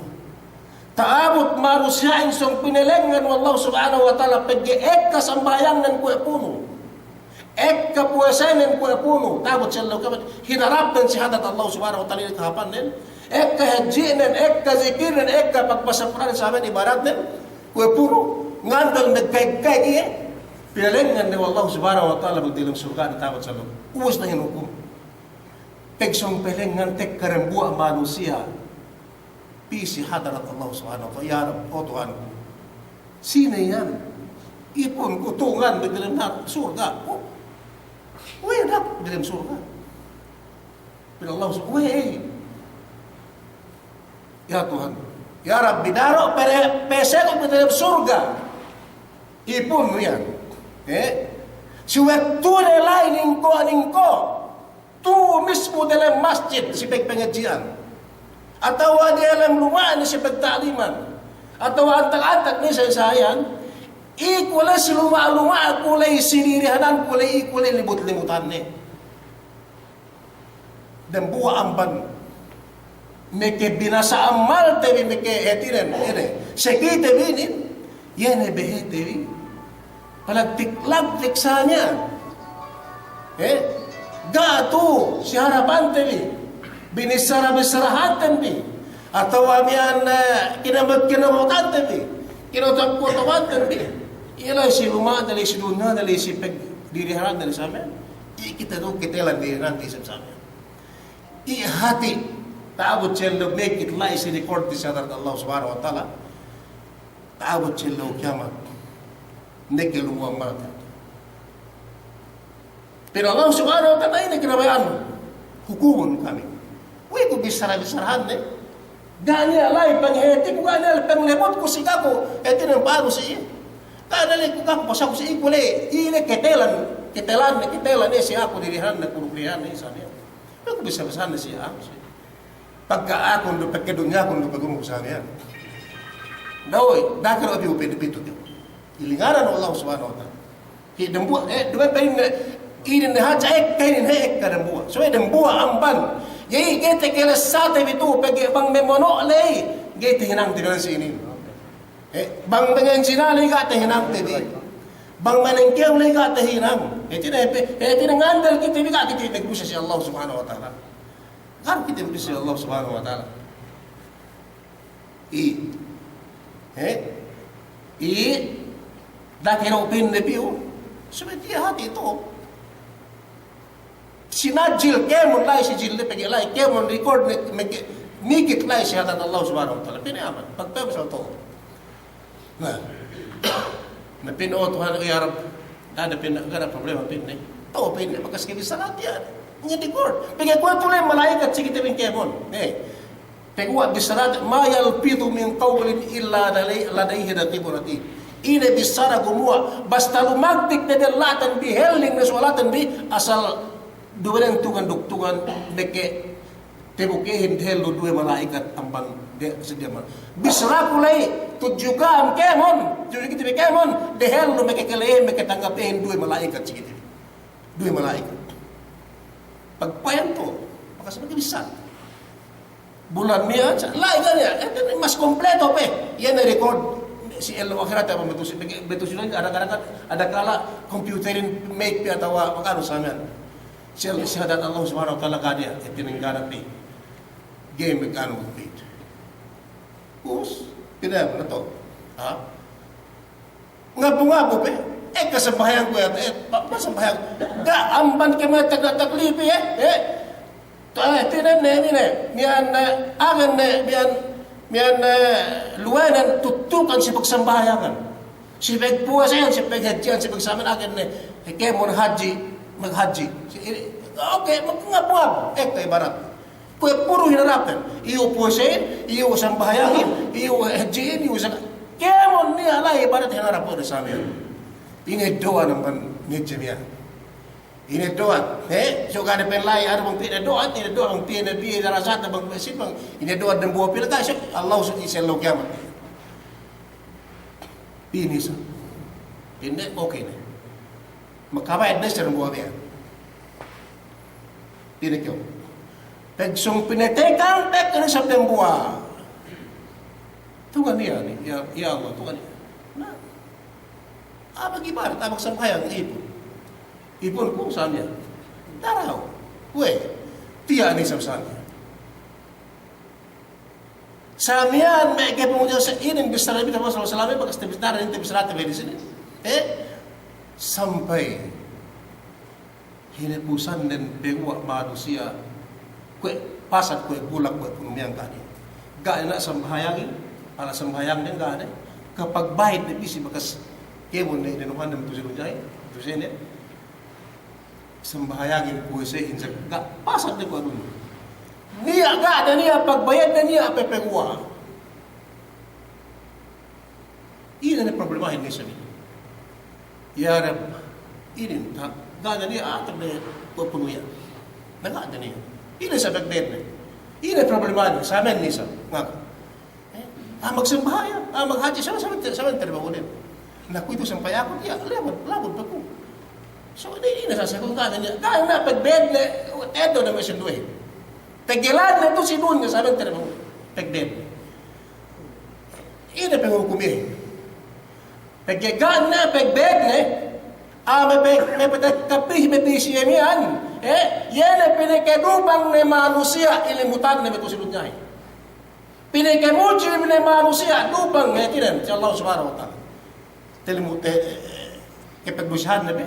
Ta'abut manusiya'in sōng pinalengngan we' Allah Subhanahu wa Ta'ala pegge' ekka sambahayangnen kuwe' punu'. Ekka puwasenen kuwe' punu', ta'abut si ellew kiyamat, hinarapnen si hadarat Allah Subhanahu wa Ta'ala ine kahāpannen, ekka hadji'nen, ekka zikirnen, ekka pagbasa Kur'annen, saben ibadatnen, kuwe' punu', ngandel magkayeg-kayeg iye, pinalengngan ne we' Allah Subhanahu wa Ta'ala magdiyalem surga'ne ta'abut si ellew. Ubus ne hinukum. Pegge' sōng palengngan tekka dembuwa' manusiya' pī si hadarat Allah Subhanahu wa Ta'ala, "Ya Rabb, o Tuhanku, sine iyan? Ipunku tu'u ngan magdiyalem nar-, surga'." O, we' da'a magdiyalem surga'. Pa'in Allah Subhanahu, we' ey. Ya Tuhan, ya Rabbi, daro' pere-, pese ku magdiyalem surga'. Ipunnu iyan. Eh? Si wektune la'i ningko'-ningko'. Tu'u mismu diyalem masjid si pagpangadji'an, atawa diyalem luma'ne si pagta'liman, atawa antag-antag ne sa' iyan, iku le si luma'-luma'ku le, si dirihananku le, iku le libut-libutanne. Dembuwa' amban meke binasa amalte bi, meke hātinen, ine, sakite bi inin, iye ne behete bi palagtik-lagtik sa miya'an. Eh? Ga' tu'u si harapante bi, binissara-bissarahanten bi, atawa miya'an, eh, kinamut-kinamutante bi, kinutub-kutubante bi. Iye la'i si luma'ne, la'i si dunyane, la'i si pagdirihananne sa miya'an. Iye kite du, kitelan dirihanante isab sa miya'an. Iye hāti, ta'abut si ellew mekit la'i si record si hadarat Allah Subhanahu wa Ta'ala. Ta'abut si ellew kiyamat, nakaluwa mata. Pero Allah Subhanahu wa Ta'ala, ine kinabaya'annu? Hukumun kami. We' ku bissara-bissarahanne. Ga' niya' la'i panghātiku, ga' niya' la'i panglebutku si gaku, hātinen, paru si iye. Ga' niya' la'i ku gaku, pasaku si iye, ku la'i, ine ketelan, ketelanne, ketelanne si aku dirihanne, ku duk dirihanne, isab iye. Aku bissā-bissāne si aku si. Pagka akun du, pagka dunyakun du, pagka umurku sa miya'an. Da'a we', da'a kew du pitu, pitu kew. Ilinganan Allah Subhanahu wa Ta'ala. Hi dembuwa', eh, duwe pe inin, inin hadja ekka, inin he ekka dembuwa'. So, eh, dembuwa' amban. Ga'i, ga'i takalessate bi tu'u, pegge' bang mamono' la'i, ga'i tahinangte bi si inin. Eh, bang manganjina la'i ga' tahinangte bi. Bang manangkew la'i ga' tahinang. Eh, hātinen pe, eh, hātinen ngandel kite bi, ga' kite bi magduse si Allah Subhanahu wa Ta'ala. Ga' kite bi magduse si Allah Subhanahu wa Ta'ala. I, eh, i, da'a kew du pa'inne piyu. Subey tiya' hāti tu'u. Sinajil kēmon la'i, sijil ne pegge' la'i, kēmon record ne, meke-, mikit la'i si hadarat Allah Subhanahu wa Ta'ala. Pa'inne aman, pagpa'in sa' tu'u. Na. Na pa'in, o Tuhan, ya Rabb, ga' ne pa'in, ga' ne problema pa'inne. Tu'u pa'inne, bakas kabissarate iyan. Niya' record. Pegge' kuwe' tu'u le mala'ikat si kite bi kēmon. Eh. Pegge' bissarate, "Ma yalfidhu min qawlin illa ladayhi raqibun atid." Ine bissara gumuwa', basta lumagtik ne della'ten bi, helling ne suwalaten bi, asal duwe ne tungan duk tungan, meke tabukehin dehellu duwe mala'ikat amban de-, seddili mal-. Bissaraku la'i, tudju ka'am kēmon, tudju kite bi kēmon, dehellu meke kalehin, meke tanggapehin duwe mala'ikat si kite bi. Duwe mala'ikat. Pagpa'in tu'u, bakas meke bissā. Bulan miya'an, sa-, la'i ga' niya', eh, mas kompleto pe. Iye ne record si ellew ahirat apa betul si, betul si, ada, ada, ada kala computerin make pe atawa makanu sa miya'an. Si, si hadarat Allah Subhanahu wa Ta'ala ga' niya', eh, hātinen ga' niya' pe. Ga'i makanu pe. Us, tidak, betul. Ha? Ngabu-ngabu pe, ekka sambahayangku ya, eh, pa-, pa sambahayang. Ga' amban kēmon tagna' taklipi, eh, eh. Tu, eh, hātinen ne, ine, miya'an, eh, agen ne, miya'an, miya'an, eh, luwenen tuttukan si pagsambahayangan. Si pagpuwasahan, si paghadji'an, si pagsamen agen ne. Eh, kēmon hadji', maghadji'. Si, ine, oke, mag-, ngabu-ngabu. Ekka ibarat. Kuwe' puru hinarapten, iyu puwesehin, iyu sambahayangin, iyu hadjihin, iyu zakat. Kēmon niya' la'i ibadat hinarap we' de samiyan. Ine do'a amban hadji miya'an. Ine do'a, he? So ga' ne pa'in la'i, anu bang piye ne do'a, ine do'a bang piye ne piye darajat bang piye si bang, ine do'a dambuwa' piye la'i, so Allah so isab ellew kiyamat. Pī ne isab. Pī ne, oke ne. Makabayad ne si dambuwa' miya'an. Pī ne kew. Pag sōng pinatekang, pag kene isab dambuwa'. Tuhan iyan, ya, ya Allah, Tuhan iyan. Na, a'a magibadat, a'a magsambahayang, ipun. Ipun ku samiyan. Daraw. We', tiya' ne isab samiyan. Samiyan me' ke pungtina'i sa inin bissara Nabi Muhammad sallallahu alaihi wasallam, bakas tabissara, inin tabissarate bi di sini. Eh, sampay hinapusannen paguwa' manusiya' kuwe' pasat, kuwe' bulak, kuwe' punu miya'an ga' ne. Ga' ne sambahayangin, pala sambahayangnen ga' ne. Kapagbayad ne pī si bakas kēmon ne inin, anu, tu'u si dunya, tu'u si inin. Sambahayangin, puwesehin, zakat, ga', pasat ne kuwe' dunya. Niya' ga' ne niya' pagbayadne, niya' pe paguwa'. Ine ne problemahin ne isab inin. Ya Rabb, inin ta, ga' ne niya' a'a, tabi' kuwe' punu iyan. Na ga' ne niya'. Ine isab pagbayadne. Ine problemahin, samiyan ne isab. Ngaku. Eh, a'a magsambahayang, a'a maghadji, samiyan, samiyan, samiyan tarbawunen. Na kuwe'itu sampay aku, ya, labud, labud pe ku. So, ine, ine sa' saku, ga' ne niya', ga' ne pagbayadne, eddo' ne me' sinduwehin. Tagilan ne tu'u si dunya, samiyan tarbawunen. Pagbayadne. Ine panghukum iye. Pegge' ga' ne pagbayadne, a'a me' pe, me' pe, kapihi me' pī si iye miya'an, eh, iye ne pinakadupang ne manusiya' ilimutanne me' tu'u si dunyahin. Pinakamujrim ne manusiya', dupang ne hātinen si Allah Subhanahu wa Ta'ala. Talimu-, eh, eh, eh, kapagdusehanne bi,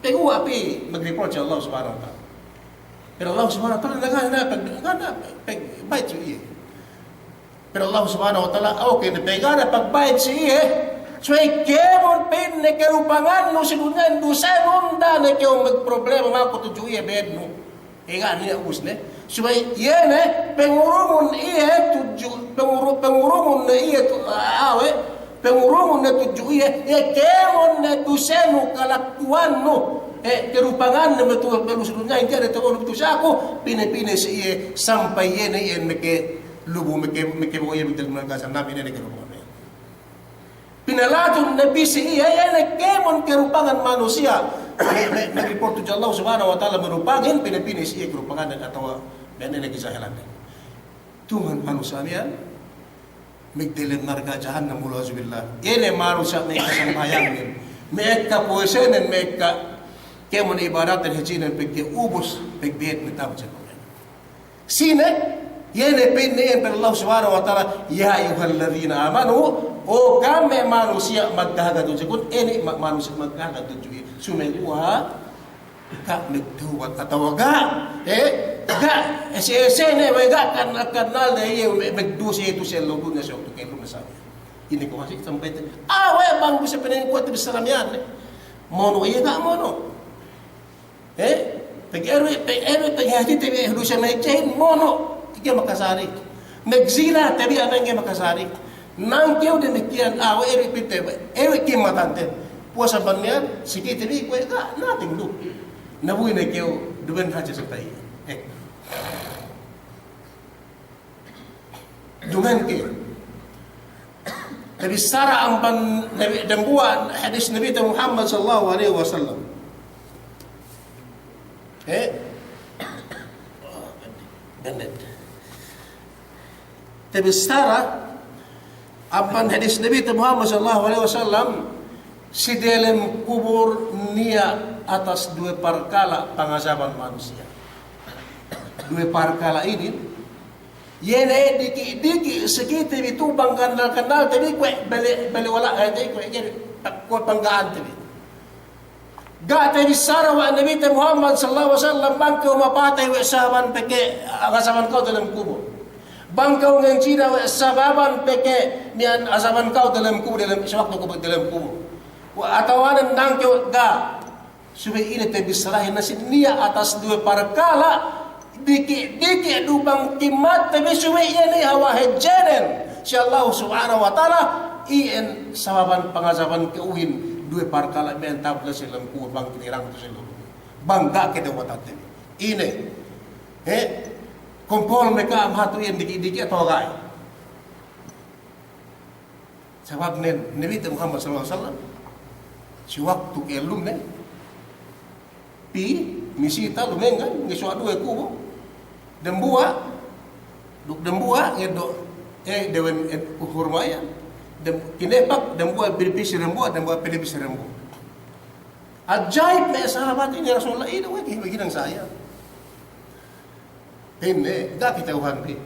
paguwa' pī magreport si Allah Subhanahu wa Ta'ala. Pero Allah Subhanahu wa Ta'ala, ga' ne pag-, ga' ne pag-, pagbayad si iye. Pero Allah Subhanahu wa Ta'ala, oke ne, pegge' ga' ne pagbayad si iye, subey kēmon pa'inne karupangannu si dunyahin, dusenun, da'a ne kew magproblema maku tudju iye bayadnu. Iye ga' niya' ubus ne. Subey iye ne, pangurungun iye tudju, panguru-, pangurungun ne iye tu-, awe, pangurungun ne tudju iye, iye kēmon ne dusenu kalakuwannu, eh, karupangannu me' tu'u, me' tu'u si dunyahin, tiya' ne tu'u me' tu'u si aku, pine-pine si iye, sampay iye ne iye meke lubu, meke, meke boye, meke narka' jahannam, ine ne karupangannu. Pinalatun ne pī si iye, iye ne kēmon karupangan manusiya'. Me', me', me' report tudju Allah Subhanahu wa Ta'ala, marupangin, pine-pine si iye karupangan atawa me' ne kajahilan. Tuhan manusiya' miya'an, me' delem narka' jahannam, wal iyazu billah. Iye ne manusiya' me' ekka sambahayangnen, me' ekka puwesenen, me' ekka kēmon ibadaten, hadjinen, pegge' ubus, pegge' ne ta'abut si Sine, iye ne pa'inne iyan pa'in Allah Subhanahu wa Ta'ala, "Ya ayyuhalladhina amanu," o ka'am me' manusiya' magkahagad tudju, kun ine ma-, manusiya' magkahagad tudju iye, sumeguwa' ga' magtawbat atawa ga', eh, ga', ese-ese ne, we' ga' kan-, kannal ne iye, me-, magduse itu si ellew dunya, si waktu kēmon ne sa. Ine ko' masi sampay te, ah, we' bang duse pa'inne kuwe' te bissara miya'an ne. Mono' iye ga' mono'. Eh, pegge' elu, pe-, elu, pegge' hātite bi, elu siye magjehin, mono', ga'i makasari. Magzina, tabi' amban ga'i makasari. Nangkew damikkiyan, ah, we' elu pite, elu kimmatante. Puwas amban miya'an, si kite bi, kuwe' ga', nothing du. Na bu ine kew, duma'in hadja sa ta'i. Eh. Duma'in ke. Tabissara amban Nabi, dambuwa' hadis Nabite Muhammad sallallahu alaihi wasallam. Eh? Tabissara amban hadis Nabite Muhammad sallallahu alaihi wasallam, si delem kubul niya' atas duwe parkala' pangazaban manusiya'. Duwe parkala' inin, iye ne diki'-diki' si kite bi tu bang kannal-kannalte bi kuwe' bale, bale wala', eh, te kuwe' kene, kuwe' pangga'ante bi. Ga' tabissara we' Nabite Muhammad sallallahu alaihi wasallam bang kew mapatey we' sababan pegge' azaban kew delem kubul. Bang kew nganjina we' sababan pegge' miya'an azaban kew delem kubul, delem, si waktu kew delem kubul. We' atawa nangkew ga'. Subey ine tabissarahin na si niya' atas duwe parkala', diki'-diki' du bang kimate bi subey iye ne hawal hadjenen si Allahu Subhanahu wa Ta'ala, iyan sababan pangazaban ka'uhin duwe parkala' miya'an ta'abut si lem kubul bang kite hinang tu si lem. Bang ga' kite watatte bi. Ine, he, kompol me' ka'am hatu iyan diki'-diki' atawa ga'i. Sabab ne, Nabi te Muhammad sallallahu alaihi wasallam, si waktu kellumne, pī, misita, lumenggan, ngesuwa' duwe kubul, dembuwa', duk dembuwa', ngeddo', eh, dewen, eh, hurma iyan, dem-, kinepak, dembuwa', pī, pī si dembuwa', dembuwa', pī, pī si dembuwa'. Ajaib me' sahabat inin, "Ya Rasulullah, ine we' ke hinang sa iyan?" Pa'inne, "Ga' kata'uhanbi.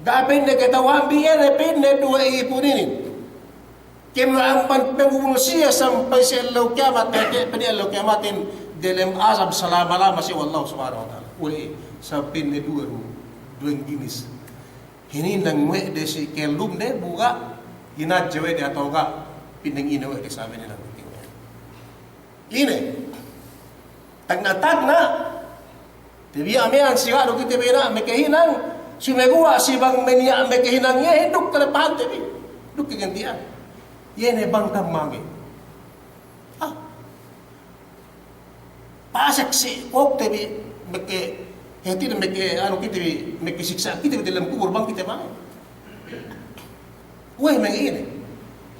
Ga' pa'inne kata'uhanbi iye ne," pa'inne, "duwe ipun inin. Kēmon amban pangubul siye sampay si ellew kiyamat, eh, ke-, pa'inne ellew kiyamatin delem azab salama-lama si Allah Subhanahu wa Ta'ala." We'ey, sa pa'inne duwe du, duwe ginis. Hininang we' de si kellumne bu ga' hinadje we' de atawa ga' pinang ine we' de sabe ne hinang. Ine? Tagna'-tagna'. Tabiya' miya'an si ga' du kite bi niya' makahinang, sumeguwa' si bang me' niya' makahinang iye, duk kalepahante bi. Duk kaganti'an. Iye ne bang tamangi. Ah. Pasek si kōkte bi meke, hātinen meke, anu kite bi, meke siksa' kite bi delem kubul bang kite mangi. We'ey me' ine?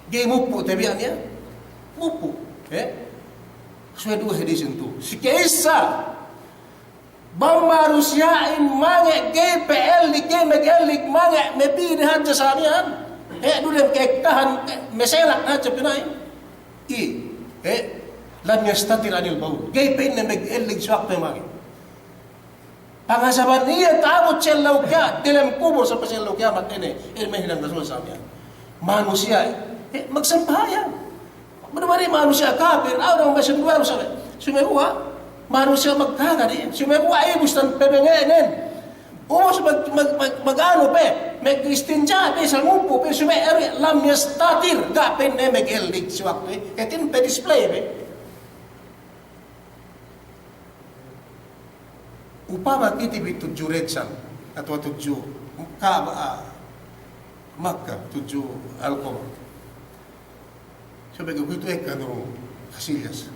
Ga'i muppu' tabiya' niya'? Muppu', eh? Subey duwe hadisin tu. Si ka'issa, bang manusiya'in mange' ga'i pe ellig, ga'i magellig mange' me' pī ne hadja sa miya'an. Eh, du dem ka'ekkahan, eh, maselak hadja pina'in. I, eh, lam yastatir anil bawl. Ga'i pa'inne magellig si waktu mange'. Pangazaban iye ta'abut si ellew kiya-, delem kubul sampay si ellew kiyamat ine, ine me' hinang Rasul sa miya'an. Manusiya', eh, magsambahayang. Bari-bari manusiya' kapir, aw dang masin duwe sabe. Sumeguwa', manusiya' magkahagad iye. Sumeguwa' iye bustan pebengenen. Ubus mag-, mag-, mag-, maganu pe, mag-istinja' pe, sa muppu' pe, subey eri lam yastatir, ga' pa'inne magellig si waktu, eh. Hātinen pe display pe. Upama kite bi tudju Red Sand, atawa tudju Ka'bah, ah, Makkah, tudju Al-Quba. Subey kuwe'itu ekka du kasilyas.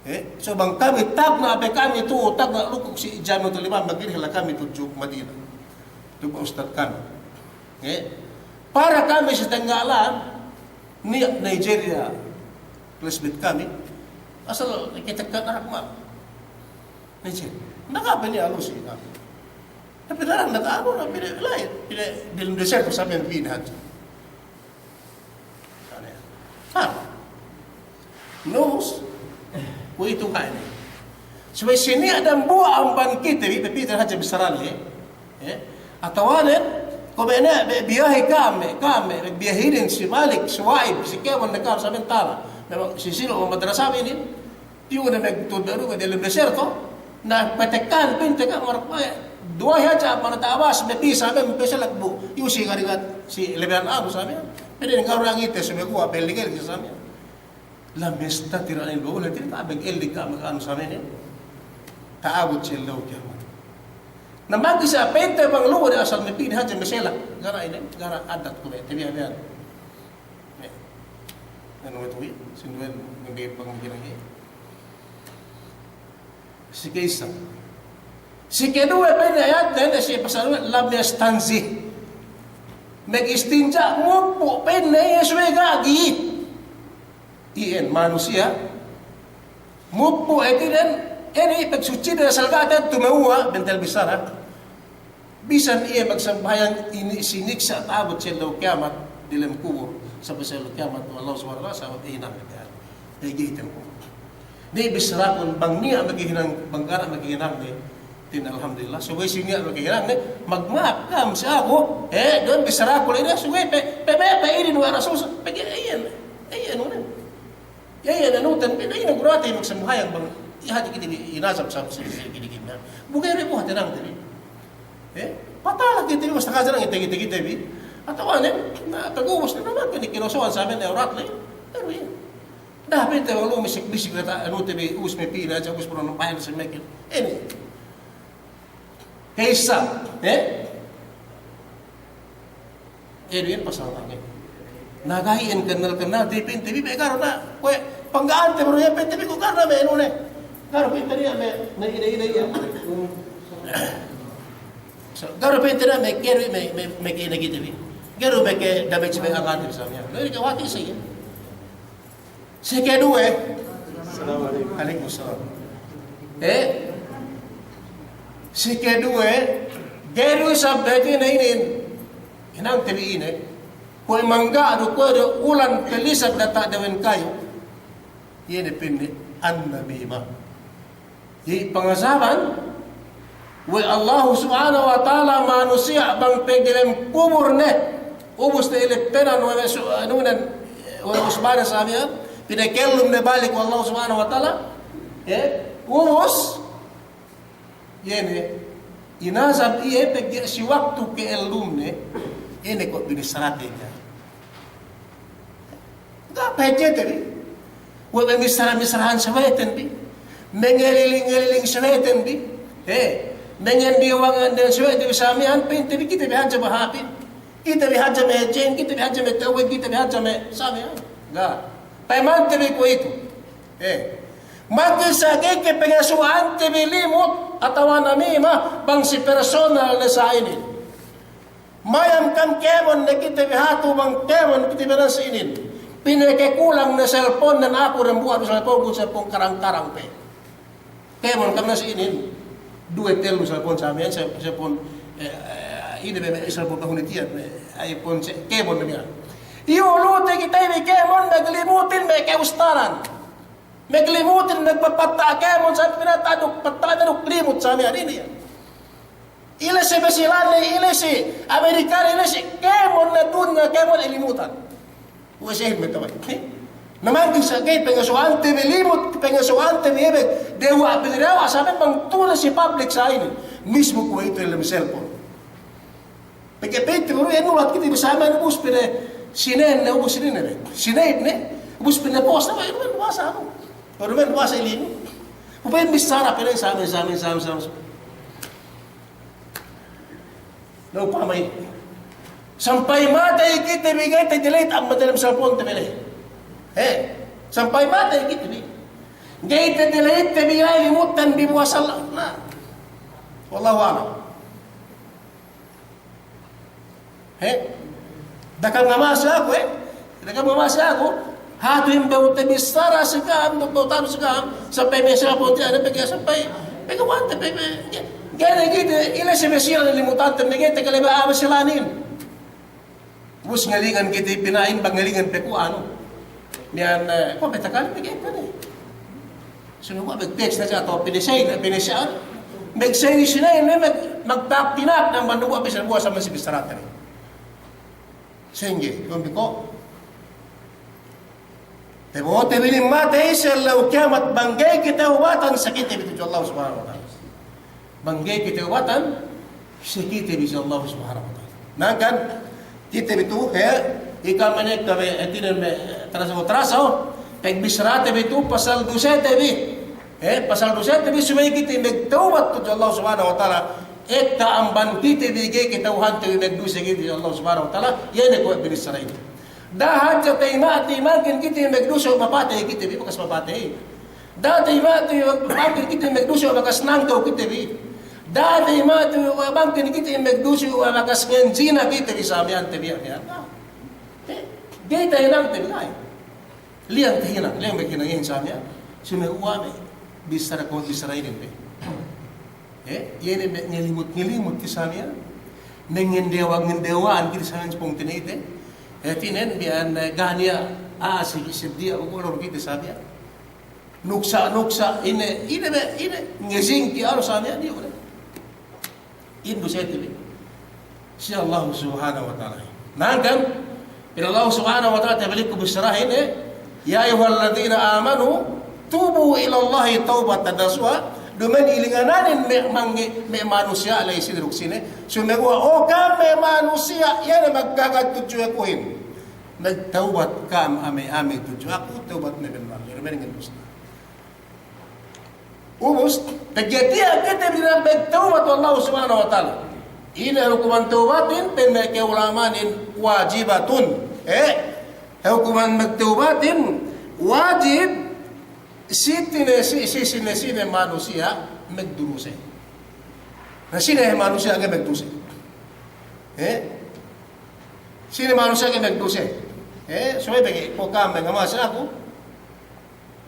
Eh, so bang kami tagna' pe kami tu, tagna' lukuk si Jami'atul Imam, magdirihi la kami tudju Madina. Tu pa ustad kami. Eh, para kami si tenggalan, niya' Nigeria, classmate kami, asal kitekka arak ma. Nigeria. Naka pe niya' alusi kami. Tapi daran naka anu, na pine lain, pine delem deserto saben pine hadja. Ha. Nus. Kuwe'itu ka'ine. Subey si niya' dambuwa' amban kite bi, pe pite hadja bissarane, eh? Atawanen, kuwe' ne, be biyahi ka'am, ka'am, be biyahinin si Malik, Suwaib, si kēmon ne ka'am saben tala. Memang si silo' madrasa inin, piyu ne magtuddu du delem deserto, na patekkahan pa'inte ka marak pa'e, duwahi hadja amban ta'abas, me' pī saben, me' pī selak bu, iyu si garigan, si lebeyan abu saben, pede ngaru ngite sumeguwa' belligel si saben. Lam yastatir anil bawl, hātinen ga' magellig, ga' maganu saben, ta'abut si ellew kiyamat. Na magi sa pa'inte bang lu'u de asal me' pī ne hadja me' selak, gara' ine, gara' addat kuwe', tabiya' miya'an. Eh, anu itu, sinduwen, ngebi panggilan ini. Si ka'issa. Si keduwe pa'inne ayat, ne si pasal lam yastanzih. Magistinja' muppu' pa'inne iye subey ga' gigit. Iyan manusiya'. Muppu' hātinen, ine pagsutside asal ga' tumeguwa', bentel bissara. Bisan iye magsambahayang ini siniksa' ta'abut si ellew kiyamat delem kubul, sampay si ellew kiyamat we' Allah Subhanahu wa Ta'ala, sabab iye hinang ne. Pegge' item kubul. Niya' bissarakun bang niya' makahinang, bang ga' makahinang ne, hātinen alhamdulillah. Subey si niya' makahinang ne, magma'ap ka'am si aku, eh, duwe bissaraku ley ne, subey pe, pe, pe, pe, inin we' Rasul, pegge' iyan, iyan, iyan. Iye, iye, anu, tan bi, na ine gurate magsambahayang bang, iye hadja kite bi, inazab sa, sa, sa, kite bi. Bu ga'i du buhat hinangte bi. Eh, patala kite bi, basta kaja nang ite, kite, kite bi. Atawa ne, na, pagubus ne, na, kite kinosohan sa men, awrat ne. Pero iye. Da'a pinte bang lu'u misik-misik kata, anu, te bi, ubus me' pī ne hadja, ubus purun bayan sa mekin. Ine. Ka'issa, eh? Iye du iyan pasal tangke. Na ga'i iyan kennal-kennal, te pa'inte bi me' ga'i du na, kuwe' pangga'ante baru iye pa'inte bi kuwe' ga'i du na me' anu ne. Ga'i du pa'inte niya' me', me' ine-ine iye. So, ga'i du pa'inte niya' me' ga'i du me', me', me' ka'ine kite bi. Ga'i du me' ke damage me' angante bi sa miya'an. Ga'i du ke wati' sa iye. Sikeduwe. Assalamu alaikum. Alaikum salam. Eh? Sikeduwe, ga'i du isab hātinen inin. Hinangte bi ine. Kuwe' mangga' du, kuwe' du ulan palisat diyata' dewen kayu. Iye ne pa'inne an-namimah. Iye pangazaban we' Allahu Subhanahu wa Ta'ala manusiya' bang pegge' dem kubulne, ubus ne ileppenan we' su-, anunen, we' usbane sa miya'an, pinakellum ne balik we' Allahu Subhanahu wa Ta'ala, eh, ubus, iye ne, inazab iye pegge' si waktu ke'ellumne, iye ne kuwe' binissarate iye. Ga' pahadjete bi. We' me' missara-missarahan saweten bi. Me' ngeliling-ngeliling saweten bi. Eh, me' ngendiwangan dem saweten bi sa miya'an, pa'inte bi kite bi hadja mahāpin. Kite bi hadja mahadjehin, kite bi hadja matewwen, kite bi hadja me' sa miya'an. Ga'. Payamante bi kuwe'itu. Eh. Mangkin sa ga'i ke pangasuwa'ante bi limut atawa namimah bang si personal ne sa inin. Mayam kam kēmon ne kite bi hatu bang kēmon kite bi nan si inin. Pinakekulang ne cellphone nan aku dambuwa' du cellphone ku, cellphone karang-karang pe. Kēmon kam nan si inin. Duwe tellu cellphone sa miya'an, cell-, cellphone, eh, eh, ine be, be, cellphone kahunit iyan, be, iPhone, ce-, kēmon ne miya'an. Iyu' lute kite bi kēmon, maglimutin me' ka'ustaran. Maglimutin, magpapatta' kēmon, sa pinata' duk, patta' duk limut sa miya'an inin. Ile si Basilan, ile si Amerika, ile si kēmon ne dunya, kēmon ilimutan. Uwe sehin me' taway. Na mangkin sa ga'i pangasuwa'ante bi limut, pangasuwa'ante bi iye be, dewa' bi dewa', sa miya'an bang tu'u ne si public sa inin. Mismu kuwe'itu dem cellphone. Pegge' pa'inte baru iye nulat kite bi sa miya'an ubus pa'inne sinen ne ubus sinen ne. Sinen ne ubus pa'inne post ne, iye du me' bahasa anu. Iye du me' bahasa ilimu. Ubus bissara pa'inne sa miya'an, sa miya'an, sa miya'an, sa miya'an. Na upama iye. Sampay matey kite bi ga'i te-delete amban dem cellphone te bi le. He, sampay matey kite bi. Ga'i te-delete te bi ga'i limuttan bi puwasa la. Na. Wallahu a'lam. He? Da'a kam ngamasi aku, he? Da'a kam ngamasi aku. Hatu in behu te bissara si ka'am, duk behu tanu si ka'am, sampay me' cellphone te, ane pegge' sampay, pegge' wante, pegge', ga'i ne kite, ile si Basilan limutante, ga'i te kale be a'a Basilanin. Ubus ngalingan kite pina'in, bang ngalingan pe ku anu. Miya'an, eh, kuwe' be takale, pegge' kale. Sunu kuwe' magtext ne siye atawa pinisey ne, pinisey ne. Magsey ne siye ne, mag-, magpaktinak ne amban duwa' bisan buwa' sa masi bissarate ne. Sa'ingge, kuwe' bi ko'. Tabo'ote bi inin matey si ellew kiyamat bang ga'i katawbatan si kite bi tudju Allah Subhanahu wa Ta'ala. Bang ga'i katawbatan si kite bi si Allah Subhanahu wa Ta'ala. Na kan, kite bi tu, he, ika mene kame, hātinen me', tarasaw, tarasaw, pagbissarate bi tu pasal dusete bi. He, pasal dusete bi subey kite magtawbat tudju Allah Subhanahu wa Ta'ala. Ekka amban kite bi ga'i kata'uhante bi magduse kite Allah Subhanahu wa Ta'ala. Iye ne kuwe' binissara inin. Da'a hadja tayma', tayma'in kite magduse mapatey kite bi, bakas mapatey. Da'a tayma', tayma'in kite magduse bakas nangkew kite bi. Da'a tayma', tayma'in kite magduse bakas nganjina kite bi sa miya'an te bi, miya'an. Ga'i tahinangte bi, ga'i. Liyang tahinang, liyang maghinang iyan sa miya'an. Sumeguwa' me' bissara kuwe' bissara inin pe. Eh, iye ne me' ngelimut-ngelimut kite sa miya'an. Me' ngendewa'-ngendewa'an kite sa miya'an si pungtina'ite. Eh, hātinen miya'an, eh, ga' niya' a'a si, si diya' ulur kite sa miya'an. Nuksa'-nuksa', ine, ine me', ine, ngejingki alu sa miya'an, iyu' ne. Indu sete bi. Si Allah Subhanahu wa Ta'ala. Na kan, pa'in Allah Subhanahu wa Ta'ala, tabalik ku bissarahin, eh, "Ya ayyuhalladhina amanu tubu ilallahi tawbatan nasuha." Duma'in ilingananin me', mangge', me' manusiya' la'i sine duk sine. Sumeguwa', o ka'am me' manusiya', iye ne magkagad tudju akuhin. Magtawbat ka'am ame-ame tudju aku, tawbat ne ben mangge', duma'in ngin musta. Ubus, pegge' tiya' kite bi magtawbat we' Allahu Subhanahu wa Ta'ala. Ine hukuman tawbatin, pa'in me' ka'ulama'anin wajibatun. Eh, hukuman magtawbatin wajib si tine, si, si, sine-sine manusiya' magduruse. Na sine manusiya' ga'i magduse? Eh? Sine manusiya' ga'i magduse? Eh, subey pegge' ko' ka'am me' ngamasi aku.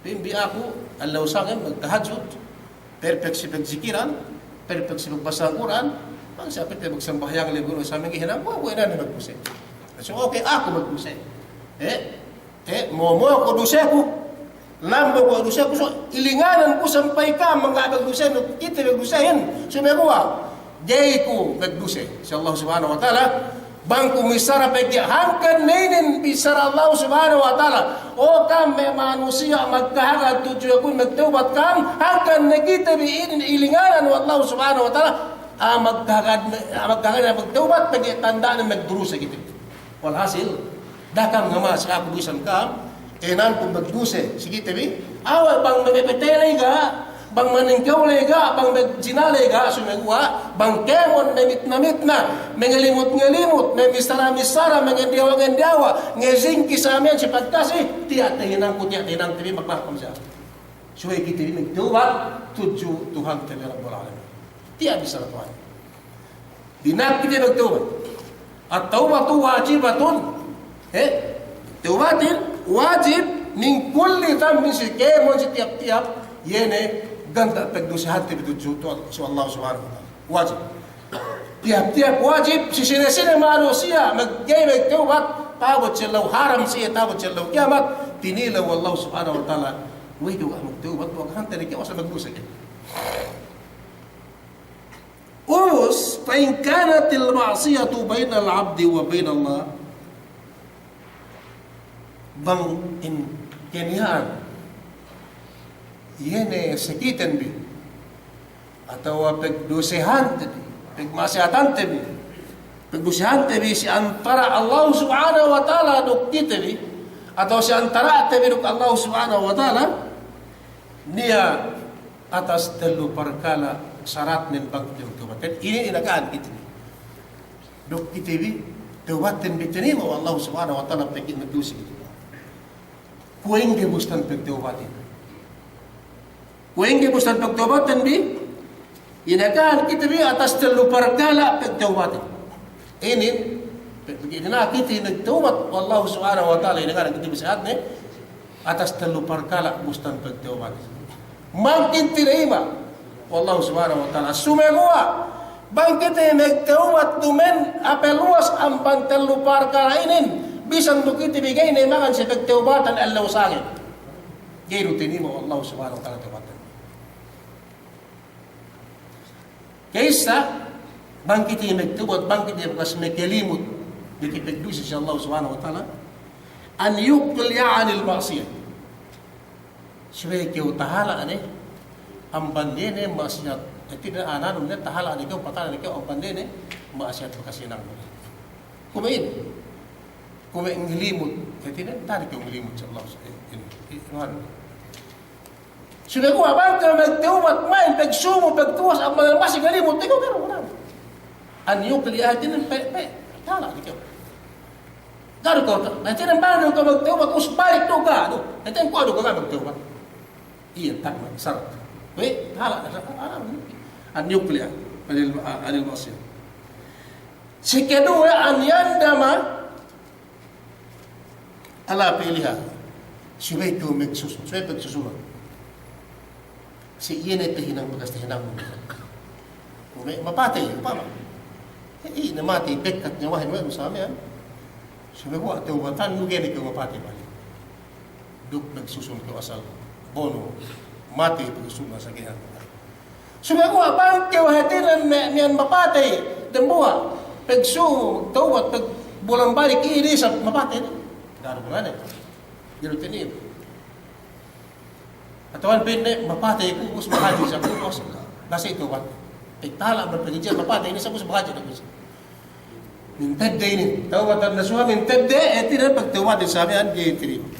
Pa'in bi aku, ellew sangem magtahajjud, perpek si pagzikiran, perpek si pagbasa Kur'an, bang siye pa'inte magsambahayang ley guru sa mangga'i hinang ku, aku ine magduse. So, okay, aku magduse. Eh? Eh, mo'o-mo'o ko' duseku. Lambo ko' duseku, so, ilinganan ku sampay ka'am mangga'i magduse, kite magdusehin, sumeguwa' ga'i ku magduse si Allah Subhanahu wa Ta'ala. Bang ku missara pegge' hangkan ne inin bissara Allah Subhanahu wa Ta'ala, o ka'am me' manusiya' magkahagad tudju aku magtawbat ka'am, hangkan ne kite bi inin ilinganan we' Allah Subhanahu wa Ta'ala, a magkahagad, a magkahagad magtawbat pegge' tanda'nen magduruse kite. Walhasil, da'a ka'am ngamasi aku bisan ka'am, hinang ku magduse si kite bi, awe' bang magpatey ley ga', bang maningkew ley ga', bang magjina ley ga', sumeguwa', bang kēmon mamitna-mitna, mangalimut-ngalimut, mamissara-missara, mangandiyawa-ngandiyawa, ngazingki sa miya'an si pagkasi, tiya' tahinang ku, tiya' tahinang te bi, magpaham siye. Subey kite bi magtawbat tudju Tuhante bi Rabbul Alamin. Tiya' bissara Tuhan. Dina'ak kite magtawbat. At-tawbatu wajibatun. Eh? Tawbatin wajib min kulli dhanbin, si kēmon, si tiyap-tiyap, iye ne ganta' pagdusehante bi tudju tu, si Allah Subhanahu wa Ta'ala. Wajib. Tiyap-tiyap wajib, si sine-sine manusiya' mag-, ga'i magtawbat, ta'abut si ellew haram si iye, ta'abut si ellew kiyamat, tinilew we' Allah Subhanahu wa Ta'ala. We'ey du magtawbat, we' hante ne kiyamat, asal magduse ke. Ubus, fa in kanatil ma'siyatu bainal abdi wa bainallah, bang in keniya'an, iye ne sakiten bi, atawa pagdusehante bi, pagma'siyatante bi, pagdusehante bi si antara' Allah Subhanahu wa Ta'ala duk kite bi, atawa si antara'te bi duk Allah Subhanahu wa Ta'ala, niya' atas tellu parkala' saratnen bang kite magtawbat. Inin inakahan kite bi. Duk kite bi, tawbatten bi tinayma' we' Allah Subhanahu wa Ta'ala pegge' magduse kite. Kuwe' ingge bustan pagtawbatten. Kuwe' ingge bustan pagtawbatten bi, inakahan kite bi atas tellu parkala' pagtawbatten. Inin, pe-, pegge' inin na kite magtawbat we' Allah Subhanahu wa Ta'ala, inakahan kite bi sa'atne, atas tellu parkala' bustan pagtawbat. Mangkin tinayma' we' Allah Subhanahu wa Ta'ala. Sumeguwa', bang kite magtawbat duma'in ape luwas amban tellu parkala' inin, bisan du kite bi ga'i ne mangan si pagtawbatan ellew sangem, ga'i du tinayma' we' Allah Subhanahu wa Ta'ala tawbatan. Ka'issa, bang kite magtawbat, bang kite bakas makalimut, makapagduse si Allah Subhanahu wa Ta'ala, an yuqli'a anil ma'siyah. Subey kew tahala' ne, amban iye ne ma'siyat. Hātinen ananun ne tahala' ne kew, patala' ne kew, amban iye ne ma'siyat bakas hinang. Kuwe' inin, kuwe' ngalimut, hātinen tadi kew ngalimut si Allah, eh, inin, inin, anu. Sumeguwa' bang kew magtawbat ma'in, pagsumu, pagtuwas, amban masi ngalimut, tiku' kew, anu. An yuqli'a, hātinen pe, pe, tahala' ne kew. Ga'i du kew, hātinen bang du kew magtawbat, ubus balik du kew, du. Hātinen kuwe' du kew magtawbat. Iye, tagna' sarat. Kuwe', tahala', tahala', an yuqli'a anil, anil ma'siyah. Sikaduwe, an yandama ala fi'liha. Subey kew magsusun, subey pagsusunan. Si iye ne tahinang bakas tahinang. Kuwe' mapatey, upama. Eh, iye ne matey, bekkat nyawahin we' du sa miya'an. Sumeguwa' tawbatannu ga'i ne kew mapatey balik. Duk magsusun kew asal bonu matey pagsusun sa ga'i ne. Sumeguwa' bang kew hātinen me', miya'an mapatey, dambuwa', pagsumu, tawbat, pagbulan balik, iye ne isab mapatey ne. Ga'i du gunane. Ga'i du tinayma'. Atawa pa'inne, mapatey ku, ubus maghadji sa ku, ubus, nasi tawbat. Pagtahala' man pag'ijal, mapatey ne sa, ubus maghadji ne ku sa. Mintedde inin, tawbatan nasuha, mintedde, eh, hātinen pagtawbatin sa miya'an ga'i tinayma'.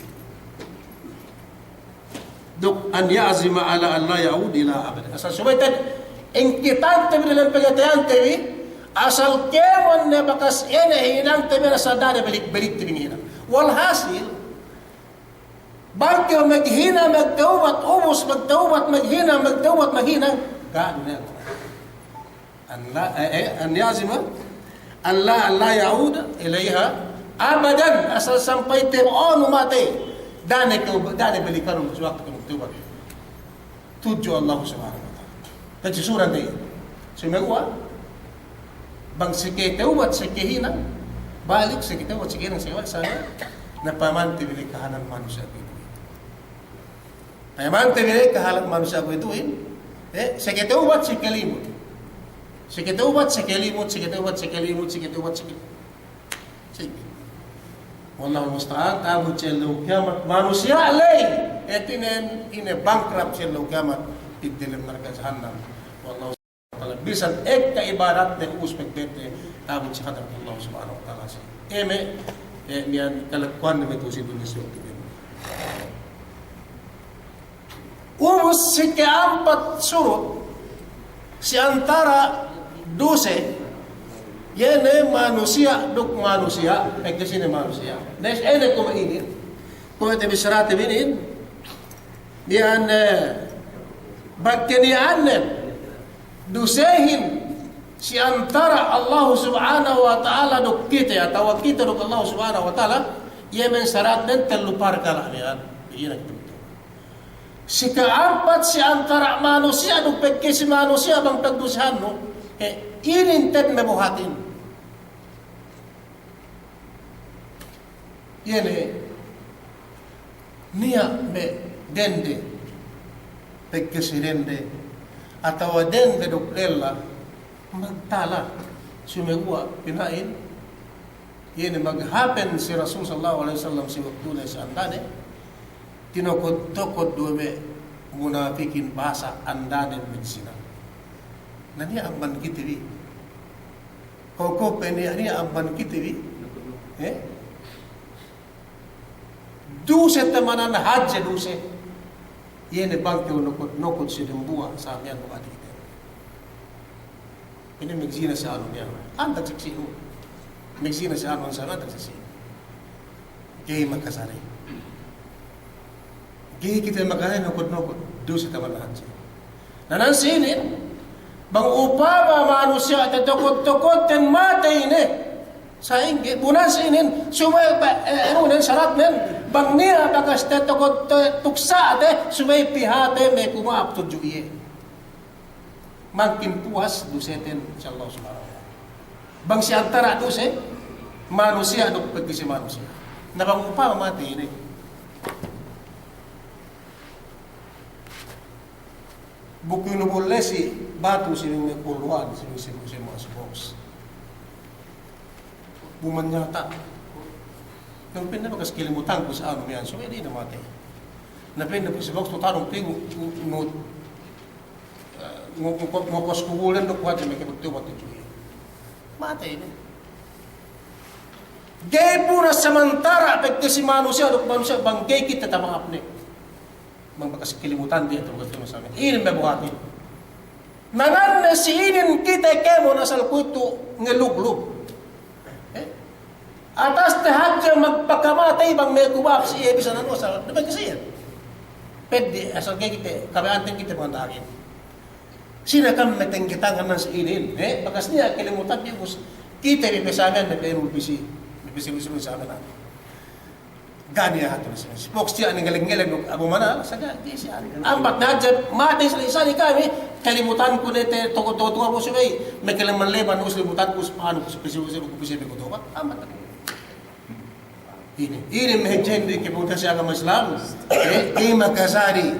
Duk an ya'zima ala an la ya'ud ila abad. Asal subey te, ingkitante bi dalem pangateyante bi, asal kēmon ne bakas ine hinangte bi asal da'a ne balik-balikte bi hinang. Walhasil, bang kew maghinang magtawbat, ubus magtawbat, maghinang magtawbat, maghinang, ga' du ne. An la, eh, eh, an ya'zima, an la, an la ya'uda ilaiha abadan, asal sampay te onu matey, da'a ne kew, da'a ne balikanun si waktu kew magtawbat tudju Allah Subhanahu wa Ta'ala. Tadji suran de. Sumeguwa', bang seke tawbat seke hinang, balik seke tawbat seke hinang, seke balik sana, na payamante bi ne kahalan manusiya' kuwe'itu. Payamante bi ne kahalan manusiya' kuwe'ituhin, eh, seke tawbat seke limut. Seke tawbat seke limut, seke tawbat seke limut, seke tawbat seke, seke. Wallahul musta'an, ta'abut si ellew kiyamat manusiya' ley. Eh, ine, ine bankrupt si ellew kiyamat, pī delem narka' jahannam. Wallahu Ta'ala, bisan ekka ibadatne ubus pegbete, ta'abut si hadrat Allah Subhanahu wa Ta'ala si. Iye me', eh, miya'an kalekkuwanne me' tu'u si dunya si waktu kēmon. Ubus si ke'ampat surut, si antara' duse, iye ne manusiya' duk manusiya', pegge' sine manusiya'. Nes ene kuwe' inin, kuwe' te bissarate bi inin, miya'an, eh, bang keniya'annen, dusehin si antara' Allah Subhanahu wa Ta'ala duk kite, atawa kite duk Allah Subhanahu wa Ta'ala, iye me' saratnen tellu parkala' miya'an. Iye ne kite. Si ke'ampat si antara' manusiya' duk pegge' si manusiya' bang pagdusehannu, he, inin te'ed me' buhatin. Iye ne, niya' me' dende, pegge' si dende, atawa dende duk lella, magtala, sumeguwa' pina'in, iye ne maghapen si Rasul sallallahu alaihi wasallam si waktune si andane, tinokod-tokod du we' me' munapikin bahasa andanen magsina. Na niya' amban kite bi. Ko' ko' pe niya', niya' amban kite bi. Eh? Duse tamanan hadje duse. Iye ne bang kew nokod-nokod si dembuwa' sa miya'an bu ati kite. Ine magsina si anu miya'an. Antag saksi'nu. Magsina si anu sa miya'an antag saksi'nu. Ga'i makajari. Ga'i kite makajari nokod-nokod, duse tamanan hadje. Na nan si inin, bang upama manusiya' tatokod-tokodten matey ne, sa'ingge, bu nan si inin, subey ba, eh, anu nen saratnen, bang niya' bakas tatokod te, tuksa'te, subey pī hāti me' kuma'ap tudju iye. Mangkin puwas duseten si Allah Subhanahu wa Ta'ala. Bang si antara' duse manusiya' duk pegge' si manusiya'. Na bang upama matey ne. Bu kinubul le si batu si me' kulluwan, si me' si, si me' box. Bu manyata'. Na pa'inne bakas kalimutanku si anu miya'an, subey di' ne matey. Na pa'inne si box tu tarung pingu, nu, nu, eh, ngu-, ngu-, ngokos kubulen duk kuwe' hadja me' kebut tubat tu iye. Matey ne. Ga'i puwas samantara' pegge' si manusiya' duk manusiya' bang ga'i kite tama'ap ne. Bang bakas kalimutan diye tu bakas kalimutan. Inin me' buhatin. Na nan ne si inin kite kēmon asal kuwe'itu ngaluglug. Eh? Ataste hadja magpakamatey bang me' kuma'ap si iye bisan anu asal, duma'in ke si iye. Peddi' asal ga'i kite, kabaya'anten kite panganda'akin. Sine kam me' tengge tangan nan si inin, eh? Bakas niya' kalimutan diye ubus. Kite bi pe sa miya'an ne pe inu pisi, pisi, pisi, pisi sa miya'an. Ga' niya' hatu ne si, si box tiya' ne ngeleng-ngeleng duk Abu Manal, sa ga', ga'i si anu. Ambat ne hadja, matey sa, isali kami, kalimutanku ne te, tokod-tokod tuwa' bu subey, me' kaleman-leman us kalimutanku, us panu, us pisi, us pisi, me' kutuba, ambat. Inin, inin me' hadja inin kepungtina'i si agama Islam, eh, ga'i makajari.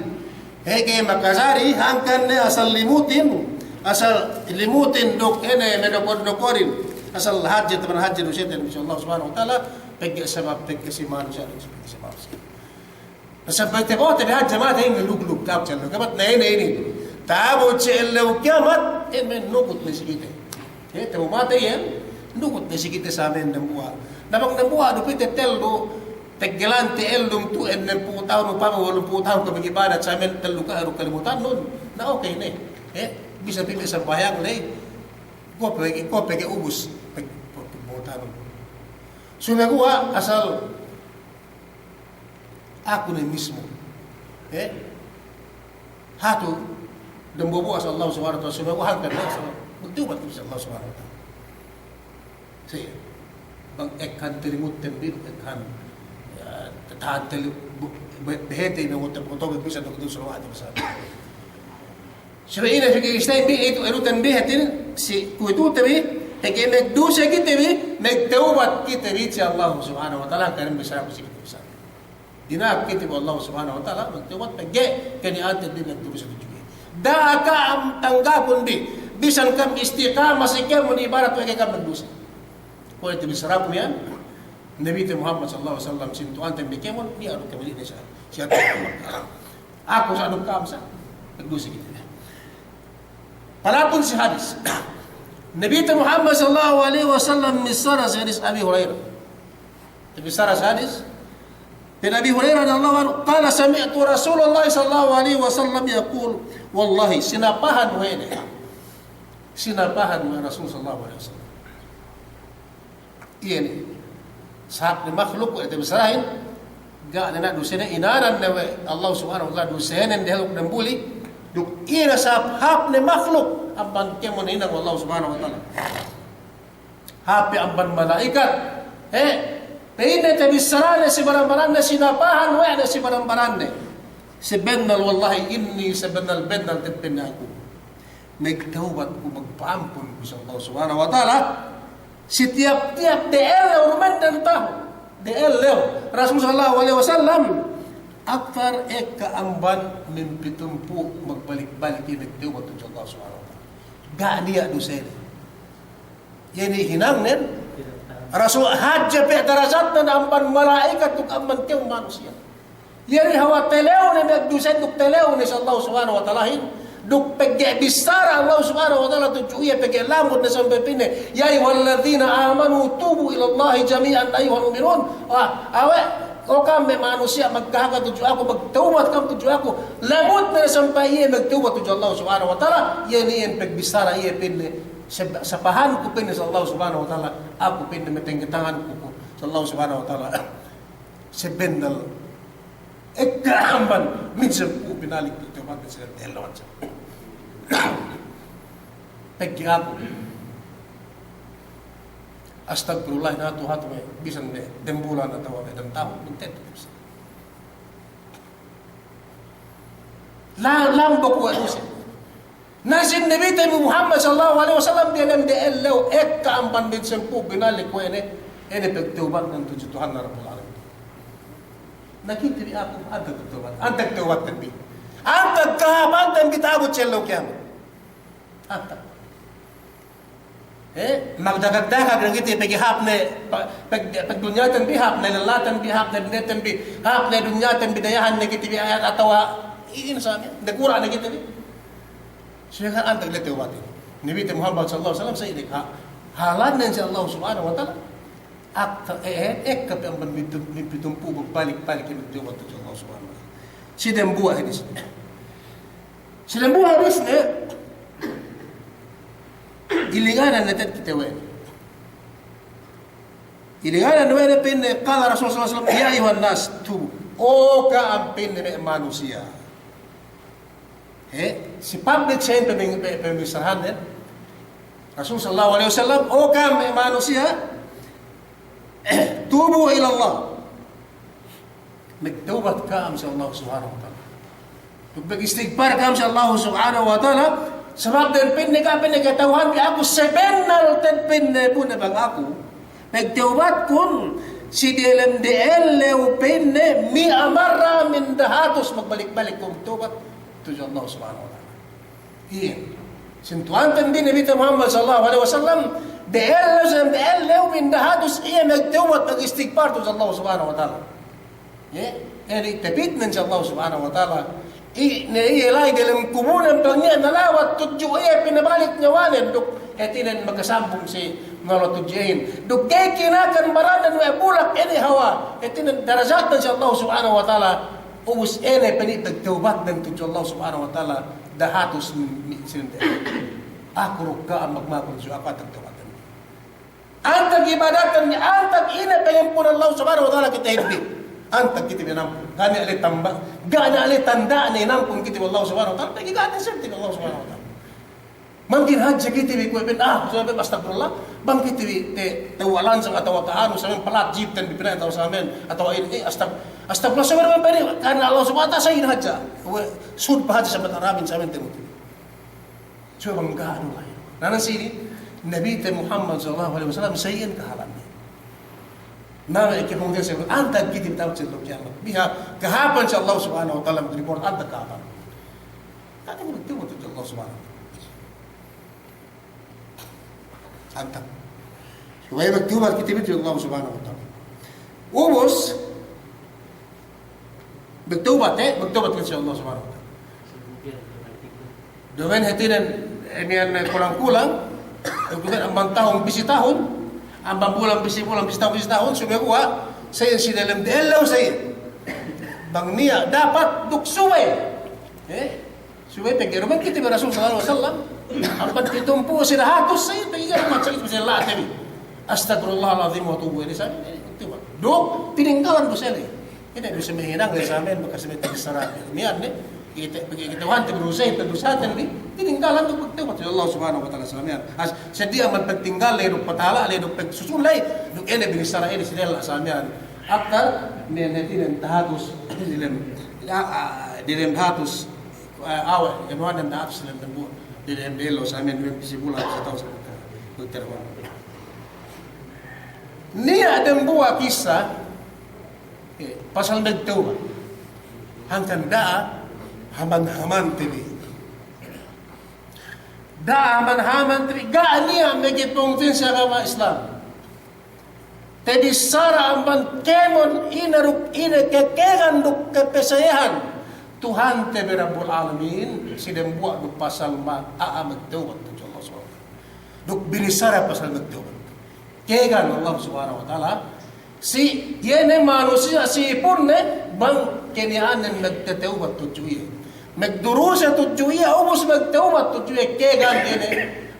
He, ga'i makajari, hangkan ne asal limutin, asal limutin duk ine me' nokod-nokodin, asal hadje, taman hadje duseten, insya Allah Subhanahu wa Ta'ala, pegge' sabab, pegge' si manusiya', pegge' si manusiya'. Na sampay tabo'o te bi hadje matey ngaluglug, ta'abut si ellew kiyamat, na ine, ine. Ta'abut si ellew kiyamat, ine, nugut ne si kite. He, tabo'o matey iyan, nugut ne si kite sa miya'an dambuwa'. Na bang dambuwa' du pī te tellu, Teggelante ellum tu' ennempū' tahun, upama walumpū' tahun kew mag'ibadat, samen tellu ka-, tellu kalimutan nun. Na okey ne. Eh, bisan pī me' sambahayang ley. Kuwe' pe, kuwe' pe ga'i ubus. Pe-, pe-, pe-, tahun. Sumeguwa' asal aku ne mismu. Eh? Hatu, dambuwa'-buwa' si Allah Subhanahu wa Ta'ala, sumeguwa' hangkan ne, asal magtawbat kite si Allah Subhanahu wa Ta'ala. Si, bang ekka han telimutten bi, ekka han, ya, tahan teli-, bu-, be-, behete ine, mote-, mote bisan duk duk salawat bisan. Subey ine, pegge' istilahnen bi, itu, elu tanbihatin, si, kuwe'itu tabi, pegge' magduse kite bi, magtawbat kite bi si Allah Subhanahu wa Ta'ala, karna bissaraku si kite bi sa. Dina'ak kite bi Allah Subhanahu wa Ta'ala, magtawbat pegge' kani'anten bi magduse tudju iye. Da'a ka'am tanggapun bi, bisan ka'am istiqama si kēmon ibarat we' ke ka'am magduse. Kuwe' tabissaraku miya'an, Nabite Muhammad sallallahu alaihi wasallam, sintu'anten bi kēmon, niya' du kēmon ine sa. Siya Aku sa' duk ka'am sa', magduse kite. Palapun si hadis. Nabite Muhammad sallallahu alaihi wasallam missara si hadis Abi Hurairah. Missara si hadis. Pa'in Abi Hurairah radiyallahu anhu, qala sami'tu Rasulullah sallallahu alaihi wasallam yaqul, wallahi, sinapahan we' ne. Sinapahan we' Rasul sallallahu alaihi wasallam. Iye ne, sahāp ne makhluk we' ne tabissarahin, ga' ne na' dusene, inanan ne we' Allah Subhanahu wa Ta'ala dusenen dehellu dambuli, duk iye ne sahāp-hāp ne makhluk amban kēmon hinang we' Allah Subhanahu wa Ta'ala. Hāp pe amban mala'ikat, he, pa'inne tabissarane si baran-baranne, sinapahan we' ne si baran-baranne. Sabennal wallahi inni, sabennal-bennal te'ed pa'inne aku. Magtawbat ku, magpa'ampun ku si Allah Subhanahu wa Ta'ala. Si tiyap-tiyap de'ellew duma'in tahun. De'ellew. Rasul sallallahu alaihi wasallam, aktar ekka amban mimpitumpu' magbalik-balik iye magtawbat tudju Allah Subhanahu wa Ta'ala. Ga' niya' dusene. Iye ne hinangnen. Rasul hadje pe darajatnen amban mala'ikat duk amban kēmon manusiya'. Iye ne hawal telewne magduse duk telewne si Allah Subhanahu wa Ta'alahin, duk pegge' bissara Allah Subhanahu wa Ta'ala tudju iye pegge' lamud ne sampay pa'inne, ya ayyuhalladzina amanu tubu ilallahi jami'an ayyuhal mu'minun. Ah, awe', o ka'am me' manusiya' magkahagad tudju aku, magtawbat ka'am tudju aku. Lamud ne sampay iye magtawbat tudju Allah Subhanahu wa Ta'ala, iye ne iyan pagbissara iye pa'inne, sab-, sapahanku pa'inne si Allah Subhanahu wa Ta'ala, aku pa'inne matengge tanganku si Allah Subhanahu wa Ta'ala. Sabennal ekka amban minsan ku binalik tu tawbat si ellewan sa. Pegge' aku. Astagfirullah, na tu hatu me' bisan me' dembulan atawa me' dantahun, mintet. La-, lambok we' duse. Na si Nabite bi Muhammad sallallahu alaihi wasallam diyalem de'ellew ekka amban minsan ku binalik we' ne, ine pagtawbatnen tudju Tuhanne Rabbul Alamin. Na kite bi aku, antag tawbat, antag tawbatten bi. Antag kahāpaten bi ta'abut si ellew kiyamat. Antag. Eh, magdagag-dagag ne kite pegge' hāp ne, pa-, pag-, pagdunyaten bi hāp ne, lellaten bi hāp ne, dunyaten bi hāp ne, dunyaten bi dayahan ne kite bi ayat atawa iyan sa, dagura' ne kite bi. Sumeguwa' antag le tawbatin. Nabite Muhammad sallallahu alaihi wasallam sa' ine ha-, halannen si Allah Subhanahu wa Ta'ala. Ak-, eh, eh, ekka pe amban mitu-, mipitumpu' magbalik-balik iye magtawbat tudju Allah Subhanahu wa Ta'ala. Si dembuwa' hadis. Si dembuwa' hadis ne, ilinganan ne te'ed kite we' ne. Ilinganan we' ne pa'inne, qala Rasul sallallahu alaihi wasallam, ya ayyuhan nas, tubu. O ka'am pa'inne me' manusiya'. He, si public siye pe-, pe-, pemissarahannen. Rasul sallallahu alaihi wasallam, o ka'am me' manusiya', tubu ilallah. Magtawbat ka'am si Allah Subhanahu wa Ta'ala. Duk magistigpar ka'am si Allah Subhanahu wa Ta'ala. Sabab te'ed pa'inne ga' pa'inne kata'uhanbi aku sabennal te'ed pa'inne bu ne bang aku magtawbatkun si diyalem de'ellew pa'inne mi'a marra, mindahatus magbalik-balik ku magtawbat tudju Allah Subhanahu wa Ta'ala. Iye. Sintu'anten bi Nabite Muhammad sallallahu alaihi wasallam, de'ellew, de'ellew mindahatus iye magtawbat, magistigpar tudju Allah Subhanahu wa Ta'ala. Iye, ine tapitnen si Allah Subhanahu wa Ta'ala. Iye, ne iye la'i delem kuburen bang niya' nalawat tudju iye pinabalik niyawanen duk Hātinen makasambung si malu'u tudju iyehin. Duk ga'i kinakan barannen we' bulak ine hawal. Hātinen darajatnen si Allah Subhanahu wa Ta'ala. Ubus ine pa'in pagtawbatnen tudju Allah Subhanahu wa Ta'ala. Dahatus mi-, mi-, sinin te. Aku duk ka'am magma'ap tudju aku antag tawbatnen. Antag ibadaten, antag ine pangampun Allah Subhanahu wa Ta'ala kite bi. Antag kite bi inampun. Ga' niya' le tanda', ga' niya' le tanda'ne inampun kite bi Allah Subhanahu wa Ta'ala. Pegge' ga' niya' sirti Allah Subhanahu wa Ta'ala. Mangkin hadja kite bi kuwe' pa'in, ah, sampay astagfirullah. Bang kite bi te, te wa lansang atawa ka'anu, sampay palat jipten bi pa'in atawa sampay, atawa ine, eh, astag-, astagfirullah, sampay pa'in, karna Allah Subhanahu wa Ta'ala sa' ine hadja. We', sud pa hadja sampay tarabin, sampay te muti. Subey bang ga' du la'i. Na, na sinin, Nabite Muhammad sallallahu alaihi wasallam sa' iyan kahalanne. Na, me' ike pungtin sa' antag kite bi tawbat si ellew kiyamat. Biha kahāpan si Allah Subhanahu wa Ta'ala, report antag kahāpan. Kata' magtawbat tudju Allah Subhanahu wa Ta'ala. Antag. Subey magtawbat kite bi tudju Allah Subhanahu wa Ta'ala. Ubus, magtawbat, eh, magtawbat kite si Allah Subhanahu wa Ta'ala. Duma'in hātinen, eh, miyan, eh, kulang-kulang, eh, kulang amban tahun, bisi tahun, amban bulan, bisi bulan, bisi tahun, bisi tahun, sumeguwa', sa' iyan si delem de ellew sa' iyan. Bang niya' dapat duk subey. Eh? Subey pegge' duma'in kite bi Rasul sallallahu alaihi wasallam, amban pitumpu' si dahatus sa' iyan, pegge' duma'in sa' iyan, subey la'ate bi. Astagfirullahal azim wa atubu ilaih, sa' iyan, eh, itu, Pak. Duk, tininggalan duse le. Ine duse me' hinang le sa' miya'an, bakas me' tabissara miya'an ne. Kite, pegge' kite wante bi duse, pegge' dusaten bi, tininggalan duk pagtawbat Allah Subhanahu wa Ta'ala sa' miya'an. As, sadiya amban pagtinggal le, duk patala' le, duk pagsusun le, duk ine binissara ine si della' sa' miya'an. Akal, ne, ne, tinen dahatus, dilem, a, a, dilem dahatus, a, awe', ine, ne dahatus dilem dembuwa', dilem dello sa' miya'an, dilem bisi bulan, si tahun, si tahun. Niya' dembuwa' kissa, Eh, pasal magtawbat. Hangkan da'a haman-hamante bi. Da'a haman-hamante bi. Ga' niya' magipungtin si agama Islam. Tabissara amban kēmon ine duk ine, kēgan duk kapasayahan Tuhante bi Rabbul Alamin, si dembuwa' duk pasal ma-, a'a magtawbat tudju Allah Subhanahu wa Ta'ala. Duk binissara pasal magtawbat. Kēgan Allah Subhanahu wa Ta'ala, si iye ne manusiya' si ipunne bang keniya'annen magtatawbat tudju iye. Magduruse tudju iye, ubus magtawbat tudju iye, kēgan iye ne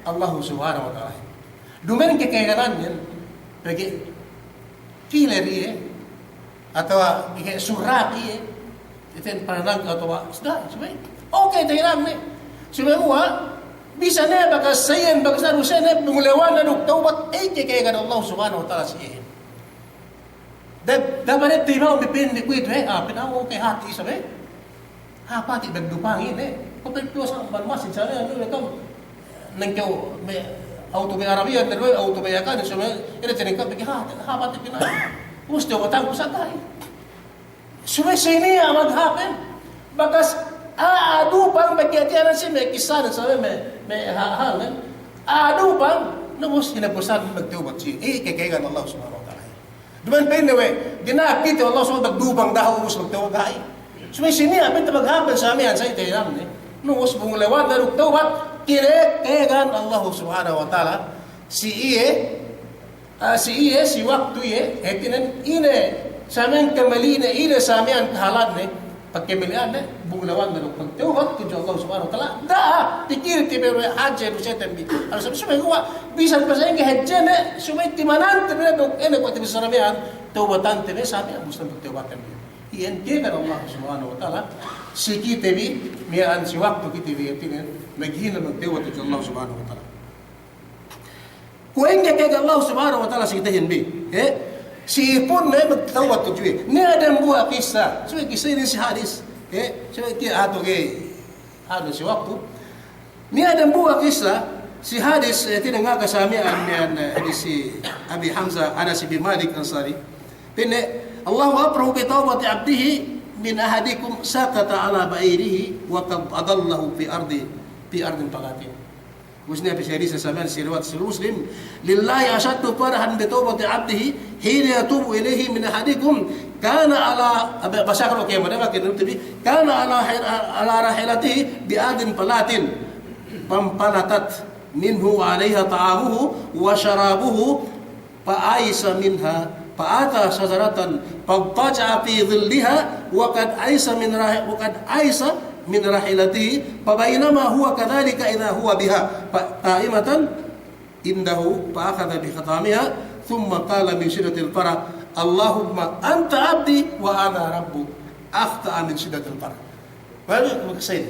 Allah Subhanahu wa Ta'ala. Duma'in ke kēganannen, pegge' killer iye, atawa ike surrak iye, iten pananang atawa, sudah, subey. Oke, tahinang ne. Subey kuwe', bisan ne bakas sa' iyan, bakas sa' duse ne, bang lewan ne duk tawbat, ey, ke kēgan Allah Subhanahu wa Ta'ala si iye. Da, da bane timaw bi pa'in ne kuwe'itu, he, ah, pa'in, ah, oke, hāti isab, he. Hāp hāti bang dupang ine. Ko' pe tuwas amban masjid sa' ne, anu, kam. Nengkew me' auto me' Arabiya, ne, auto me' Yakan, so me', ine, tinengkew, pegge' hāp hāti, hāp hāti pina. Musti ko' tangku sa' ga'i. Subey si niya' maghāp, eh. Bakas, a'a dupang, pegge' tiya' ne si me' kissa ne, sa' me', me' ha-, hal, eh. A'a dupang, ne ubus hinapusan magtawbat si. Eh, ke kēgan Allah Subhanahu wa Ta'ala. Duma'in pa'inne we', dina'ak kite Allah Subhanahu wa Ta'ala dupang dahu' ubus magtawbat ga'i. Subey si niya' pa'inte maghāp sa' miya'an sa' ite hinangne. Ne ubus bang lewan ne duk tawbat, kēgan Allah Subhanahu wa Ta'ala si iye, ah, si iye, si waktu iye, hātinen ine sa' miya'an kamali'ne, ine sa' miya'an kahalanne, pagkamali'anne, bang lewan ne duk pagtawbat tudju Allah Subhanahu wa Ta'ala. Da'a, pikilante bi we' hadje duseten bi. Anu sa' subey kuwe', bisan pasal ingge hadjene, subey timanante bi duk ine kuwe' tabissara miya'an, tawbatante bi, sa' miya'an, ubus ne pagtawbaten bi. Iyan kēgan Allah Subhanahu wa Ta'ala si kite bi, miya'an si waktu kite bi, hātinen, maghinang magtawbat tudju Allah Subhanahu wa Ta'ala. Kuwe' ingge kēgan Allah Subhanahu wa Ta'ala si kitehin bi. Eh? Si ipunne magtawbat tudju iye. Niya' dembuwa' kissa. Subey kissa inin si hadis. Eh? Subey ke atu ke. Anu si waktu. Niya' dembuwa' kissa si hadis, eh, tinangaka sa' miya'an, miya'an, eh, hadis si Abi Hamzah Anas bin Malik Ansari. Pa'inne, "Allahu afrahu bi tawbati abdihi min ahadikum sakata ala ba'irihi wa qad adallahu fi ardi, fi ardin falatin." Ubus ne pī si hadis sa' miya'an si riwayat si Muslim, "Lillahi ashaddu farahan bi tawbati abdihi hina yatubu ilayhi min ahadikum kana ala," abe, basaka lu ke, mada ke, "kana ala hil-, ala rahilatihi bi ardin falatin, fanfalatat." منه وعليها طعامه وشرابه، فأيس منها، فأتى شجرة فاضطجع في ظلها، وقد أيس من راح-، وقد أيس من راحلته، فبينما هو كذلك إذا هو بها، ف-، قائمة عنده، فأخذ بخطامها، ثم قال من شدة الفرح: اللهم أنت عبدي وأنا ربك، أخطأ من شدة الفرح. Balik maksud.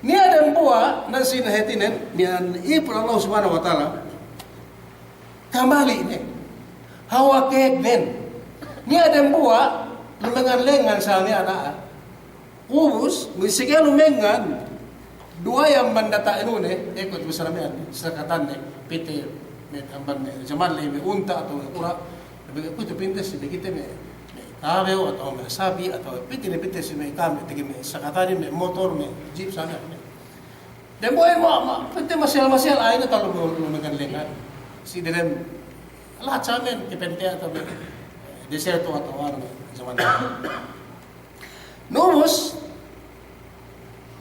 Niya' dambuwa' nan sine hātinen, miya'an ipun Allah Subhanahu wa Ta'ala, kamali' ne. Hawal kēgnen. Niya' dambuwa', lumengngan-lengngan sa miya'an a'a. Ubus, misi ke lumengngan, duwa'a amban data' inu ne, ekot besar miya'an, sakatan ne, pite, me' amban me' jaman le, me' unta' atawa me' kura', me' kutu pinte si me' kite me', me' kabew atawa me' sapi' atawa pite ne pinte si me' kami, tege me' sakatanin, me' motor, me' jeep sa miya'an. Dambuwa' inu ma, ma, pinte masiyal-masiyal, a'a ine talu lu, lumengngan-lengngan. Si delem, lahat sa miya'an, ke pinte atawa me', deserto atawa anu, jaman. Na ubus,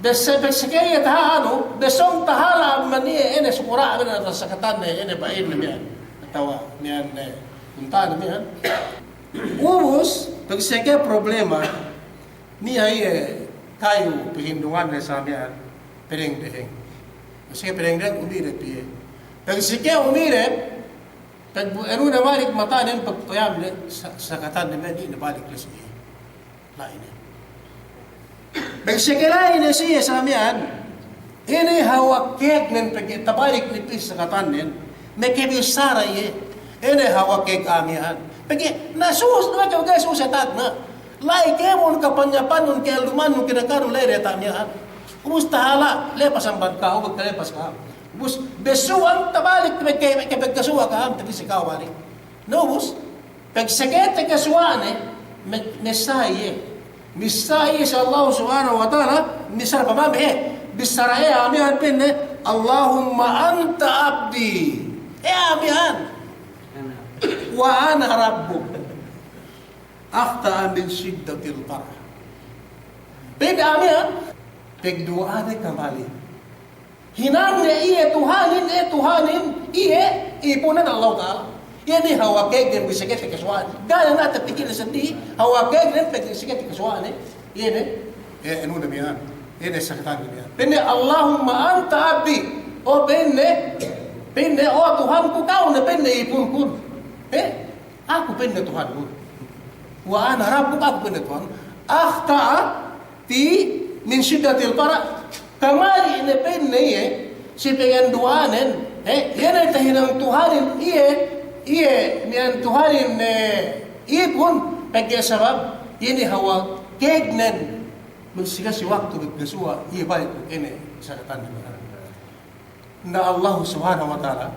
bes-, beseke iye taha-, anu, besong tahala' amban iye ine sukura' miya'an atawa sakatan ne, ine ba'in ne miya'an. Atawa miya'an ne, unta' ne miya'an. Ubus, beseke problema, niya' iye kayu pahindungan ne sa miya'an, pedeng-deheng. Beseke pedeng-deheng, umirep iye. Beseke umirep, pag bu-, anu ne balik matanen, pagpayam ne, sa-, sakatan ne miya'an, di' ne balik le si iye. La'i ne. Beseke la'i ne siye sa miya'an. Ine hawal kēgnen pegge' tabalik ne pī si sakatanen. Makabissara iye. Ine hawal kēg a'a miya'an. Pegge' na sus, na ke, ke sus tagna'. La'i kēmon, kapanyapannun, ka'ellumannun, kinakanun, la'i diyata' miya'an. Ubus tahala', lepas amban ka'u, ubus kalepas ka'u. Ubus, bessuwan tabalik, pegge', pegge' pagkasuwa' ka'am, tabi si ka'u balik. Na ubus, pag sakite kasuwa'ne, me-, missā iye. Missā iye si Allah Subhanahu wa Ta'ala, missā pamame, he. Bissara iye a'a miya'an pa'inne, اللهم أنت عبدي. He a'a miya'an. وأنا ربك. أخطأ من شدة الفرح. Pa'in a'a miya'an, pagduwa'ane kamali'. Hinangne iye Tuhanin, iye Tuhanin, iye ipunen Allah Ta'ala. Iye ne hawal kēgnen pag sakite kasuwa'ne. Ga' ne na' tapikilne seddili, hawal kēgnen pag sakite kasuwa'ne. Iye ne, iye anu ne miya'an. Iye ne sakatan ne miya'an. Pa'inne, اللهم أنت عبدي. O pa'inne, pa'inne, o Tuhanku, ka'u ne pa'inne ipunkun. Eh? Aku pa'inne Tuhannun. وأنا ربك, aku pa'inne Tuhan. أخطأ في من شدة الفرح. Kamali' ne pa'inne iye, si pagduwa'anen, eh, iye ne tahinang Tuhanin, iye, iye, miya'an Tuhanin, eh, ipun, pegge' sabab, iye ne hawal kēgnen, masi ga' si waktu pagkasuwa', iye balik, iye ne, sakatan ne. Na Allah Subhanahu wa Ta'ala,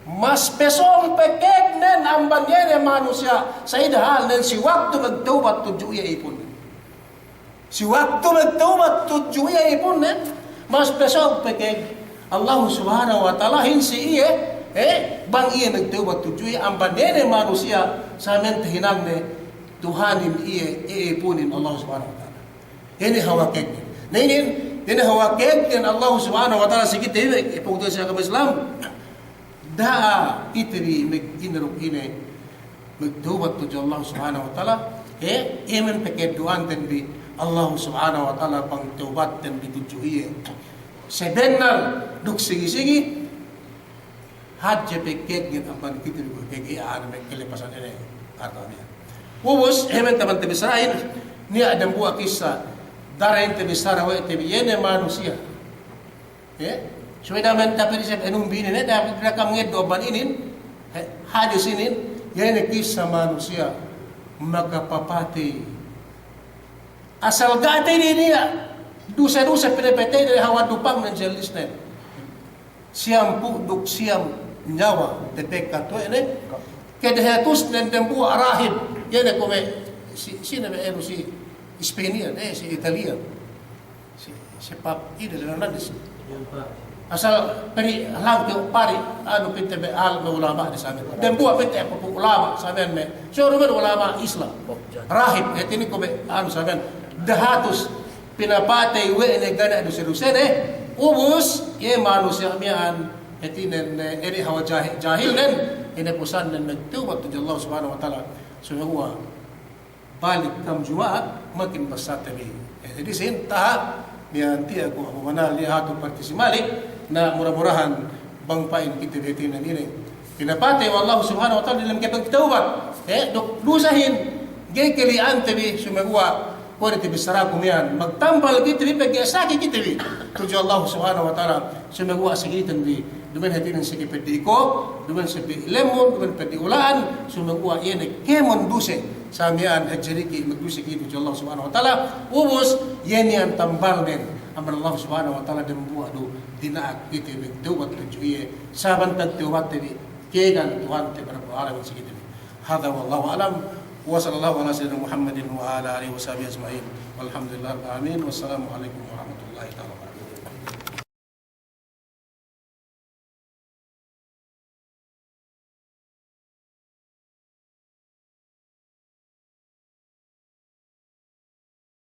mas pesōng pe kēgnen amban iye ne manusiya', sa'ida halnen si waktu magtawbat tudju iye ipunnen. Si waktu magtawbat tudju iye ipunnen, mas pesōng pe kēg Allah Subhanahu wa Ta'alahin si iye, eh, bang iye magtawbat tudju iye amban iye ne manusiya', sa miya'an tahinangne Tuhanin iye, iye ipunin Allah Subhanahu wa Ta'ala. Inin hawal kēgnen. Na inin, inin hawal kēgnen Allah Subhanahu wa Ta'ala si kite bi, pungtina'i si agama Islam. Da'a kite bi mag-, inuruk ine, magtawbat tudju Allah Subhanahu wa Ta'ala. Eh, iye miya'an pagduwa'anten bi Allah Subhanahu wa Ta'ala, pagtawbatten bi tudju iye. Sabennal duk sigi-sigi, hadje pe kēgnen amban kite bi kēg iye anu me' kalepasan ine arta niya'. Ubus, iye miya'an taman tabissarahin, niya' dambuwa' kissa, da'a inin tabissara we' te bi, iye ne manusiya'. Eh? Subey da'a miya'an tapeddi' isab enun bi inin, eh, da'a, da'a kam ngeddo' amban inin, eh, hadis inin, iye ne kissa manusiya' makapapatey. Asal ga' teddi' niya', duse-duse pinapatey ne hawal dupang ne jellisnen. Siyampū' duk siyam niyawa, tepekkat we' ne. Kadahatusnen dambuwa' rahib, iye ne kuwe' me' si, sine me' enu si Ispaniyan, eh, si Italiyan. Si, si Pap, ine ne nan si. Asal pari, langkew pari, anu pinte me' al, me' ulama' ne sa miya'an. Dambuwa' pinte me' ulama' sa miya'an me'. Suru me' ulama' Islam. Rahib, eh, tiniku me' anu sa miya'an. Dahatus pinapatey we' ne ga' niya' duse-dusene. Ubus, iye manusiya' miya'an, hātinen, eh, ine hawal jahi-, jahilnen, ine pusannen magtawbat tudju Allah Subhanahu wa Ta'ala, sumeguwa' balik kam Juma'at, makin basate bi. Eh, jadi sin, taha', miya'an tiya' ku Abu Manal, niya' hatu parti si Malik, na mura-murahan, bang pa'in kite bi hātinen ine. Pinapatey we' Allah Subhanahu wa Ta'ala diyalem kepagtawbat. Eh, duk dusahin, ga'i keli'ante bi, sumeguwa', kuwe' ne te bi saraku miya'an, magtambal kite bi, pegge' saki kite bi tudju Allah Subhanahu wa Ta'ala, sumeguwa' sakiten bi, duma'in hātinen saki peddi' iko', duma'in saki lemmun, duma'in peddi' ula'an, sumeguwa' iye ne kēmon duse, sa miya'an hadje diki' magduse kite tudju Allah Subhanahu wa Ta'ala, ubus, iye ne iyan tambalnen amban Allah Subhanahu wa Ta'ala, dambuwa' du dina'ak kite magtawbat tudju iye, sa bantang tawbatte bi, kēgan Tuhante bi Rabbul Alamin si kite bi. Hadha wallahu a'lam. Wa sallallahu ala sayyidina Muhammadin wa ala alihi wa sahbihi ajma'in. Walhamdulillahi rabbil alamin. Wassalamu alaikum warahmatullahi ta'ala wabarakatuh.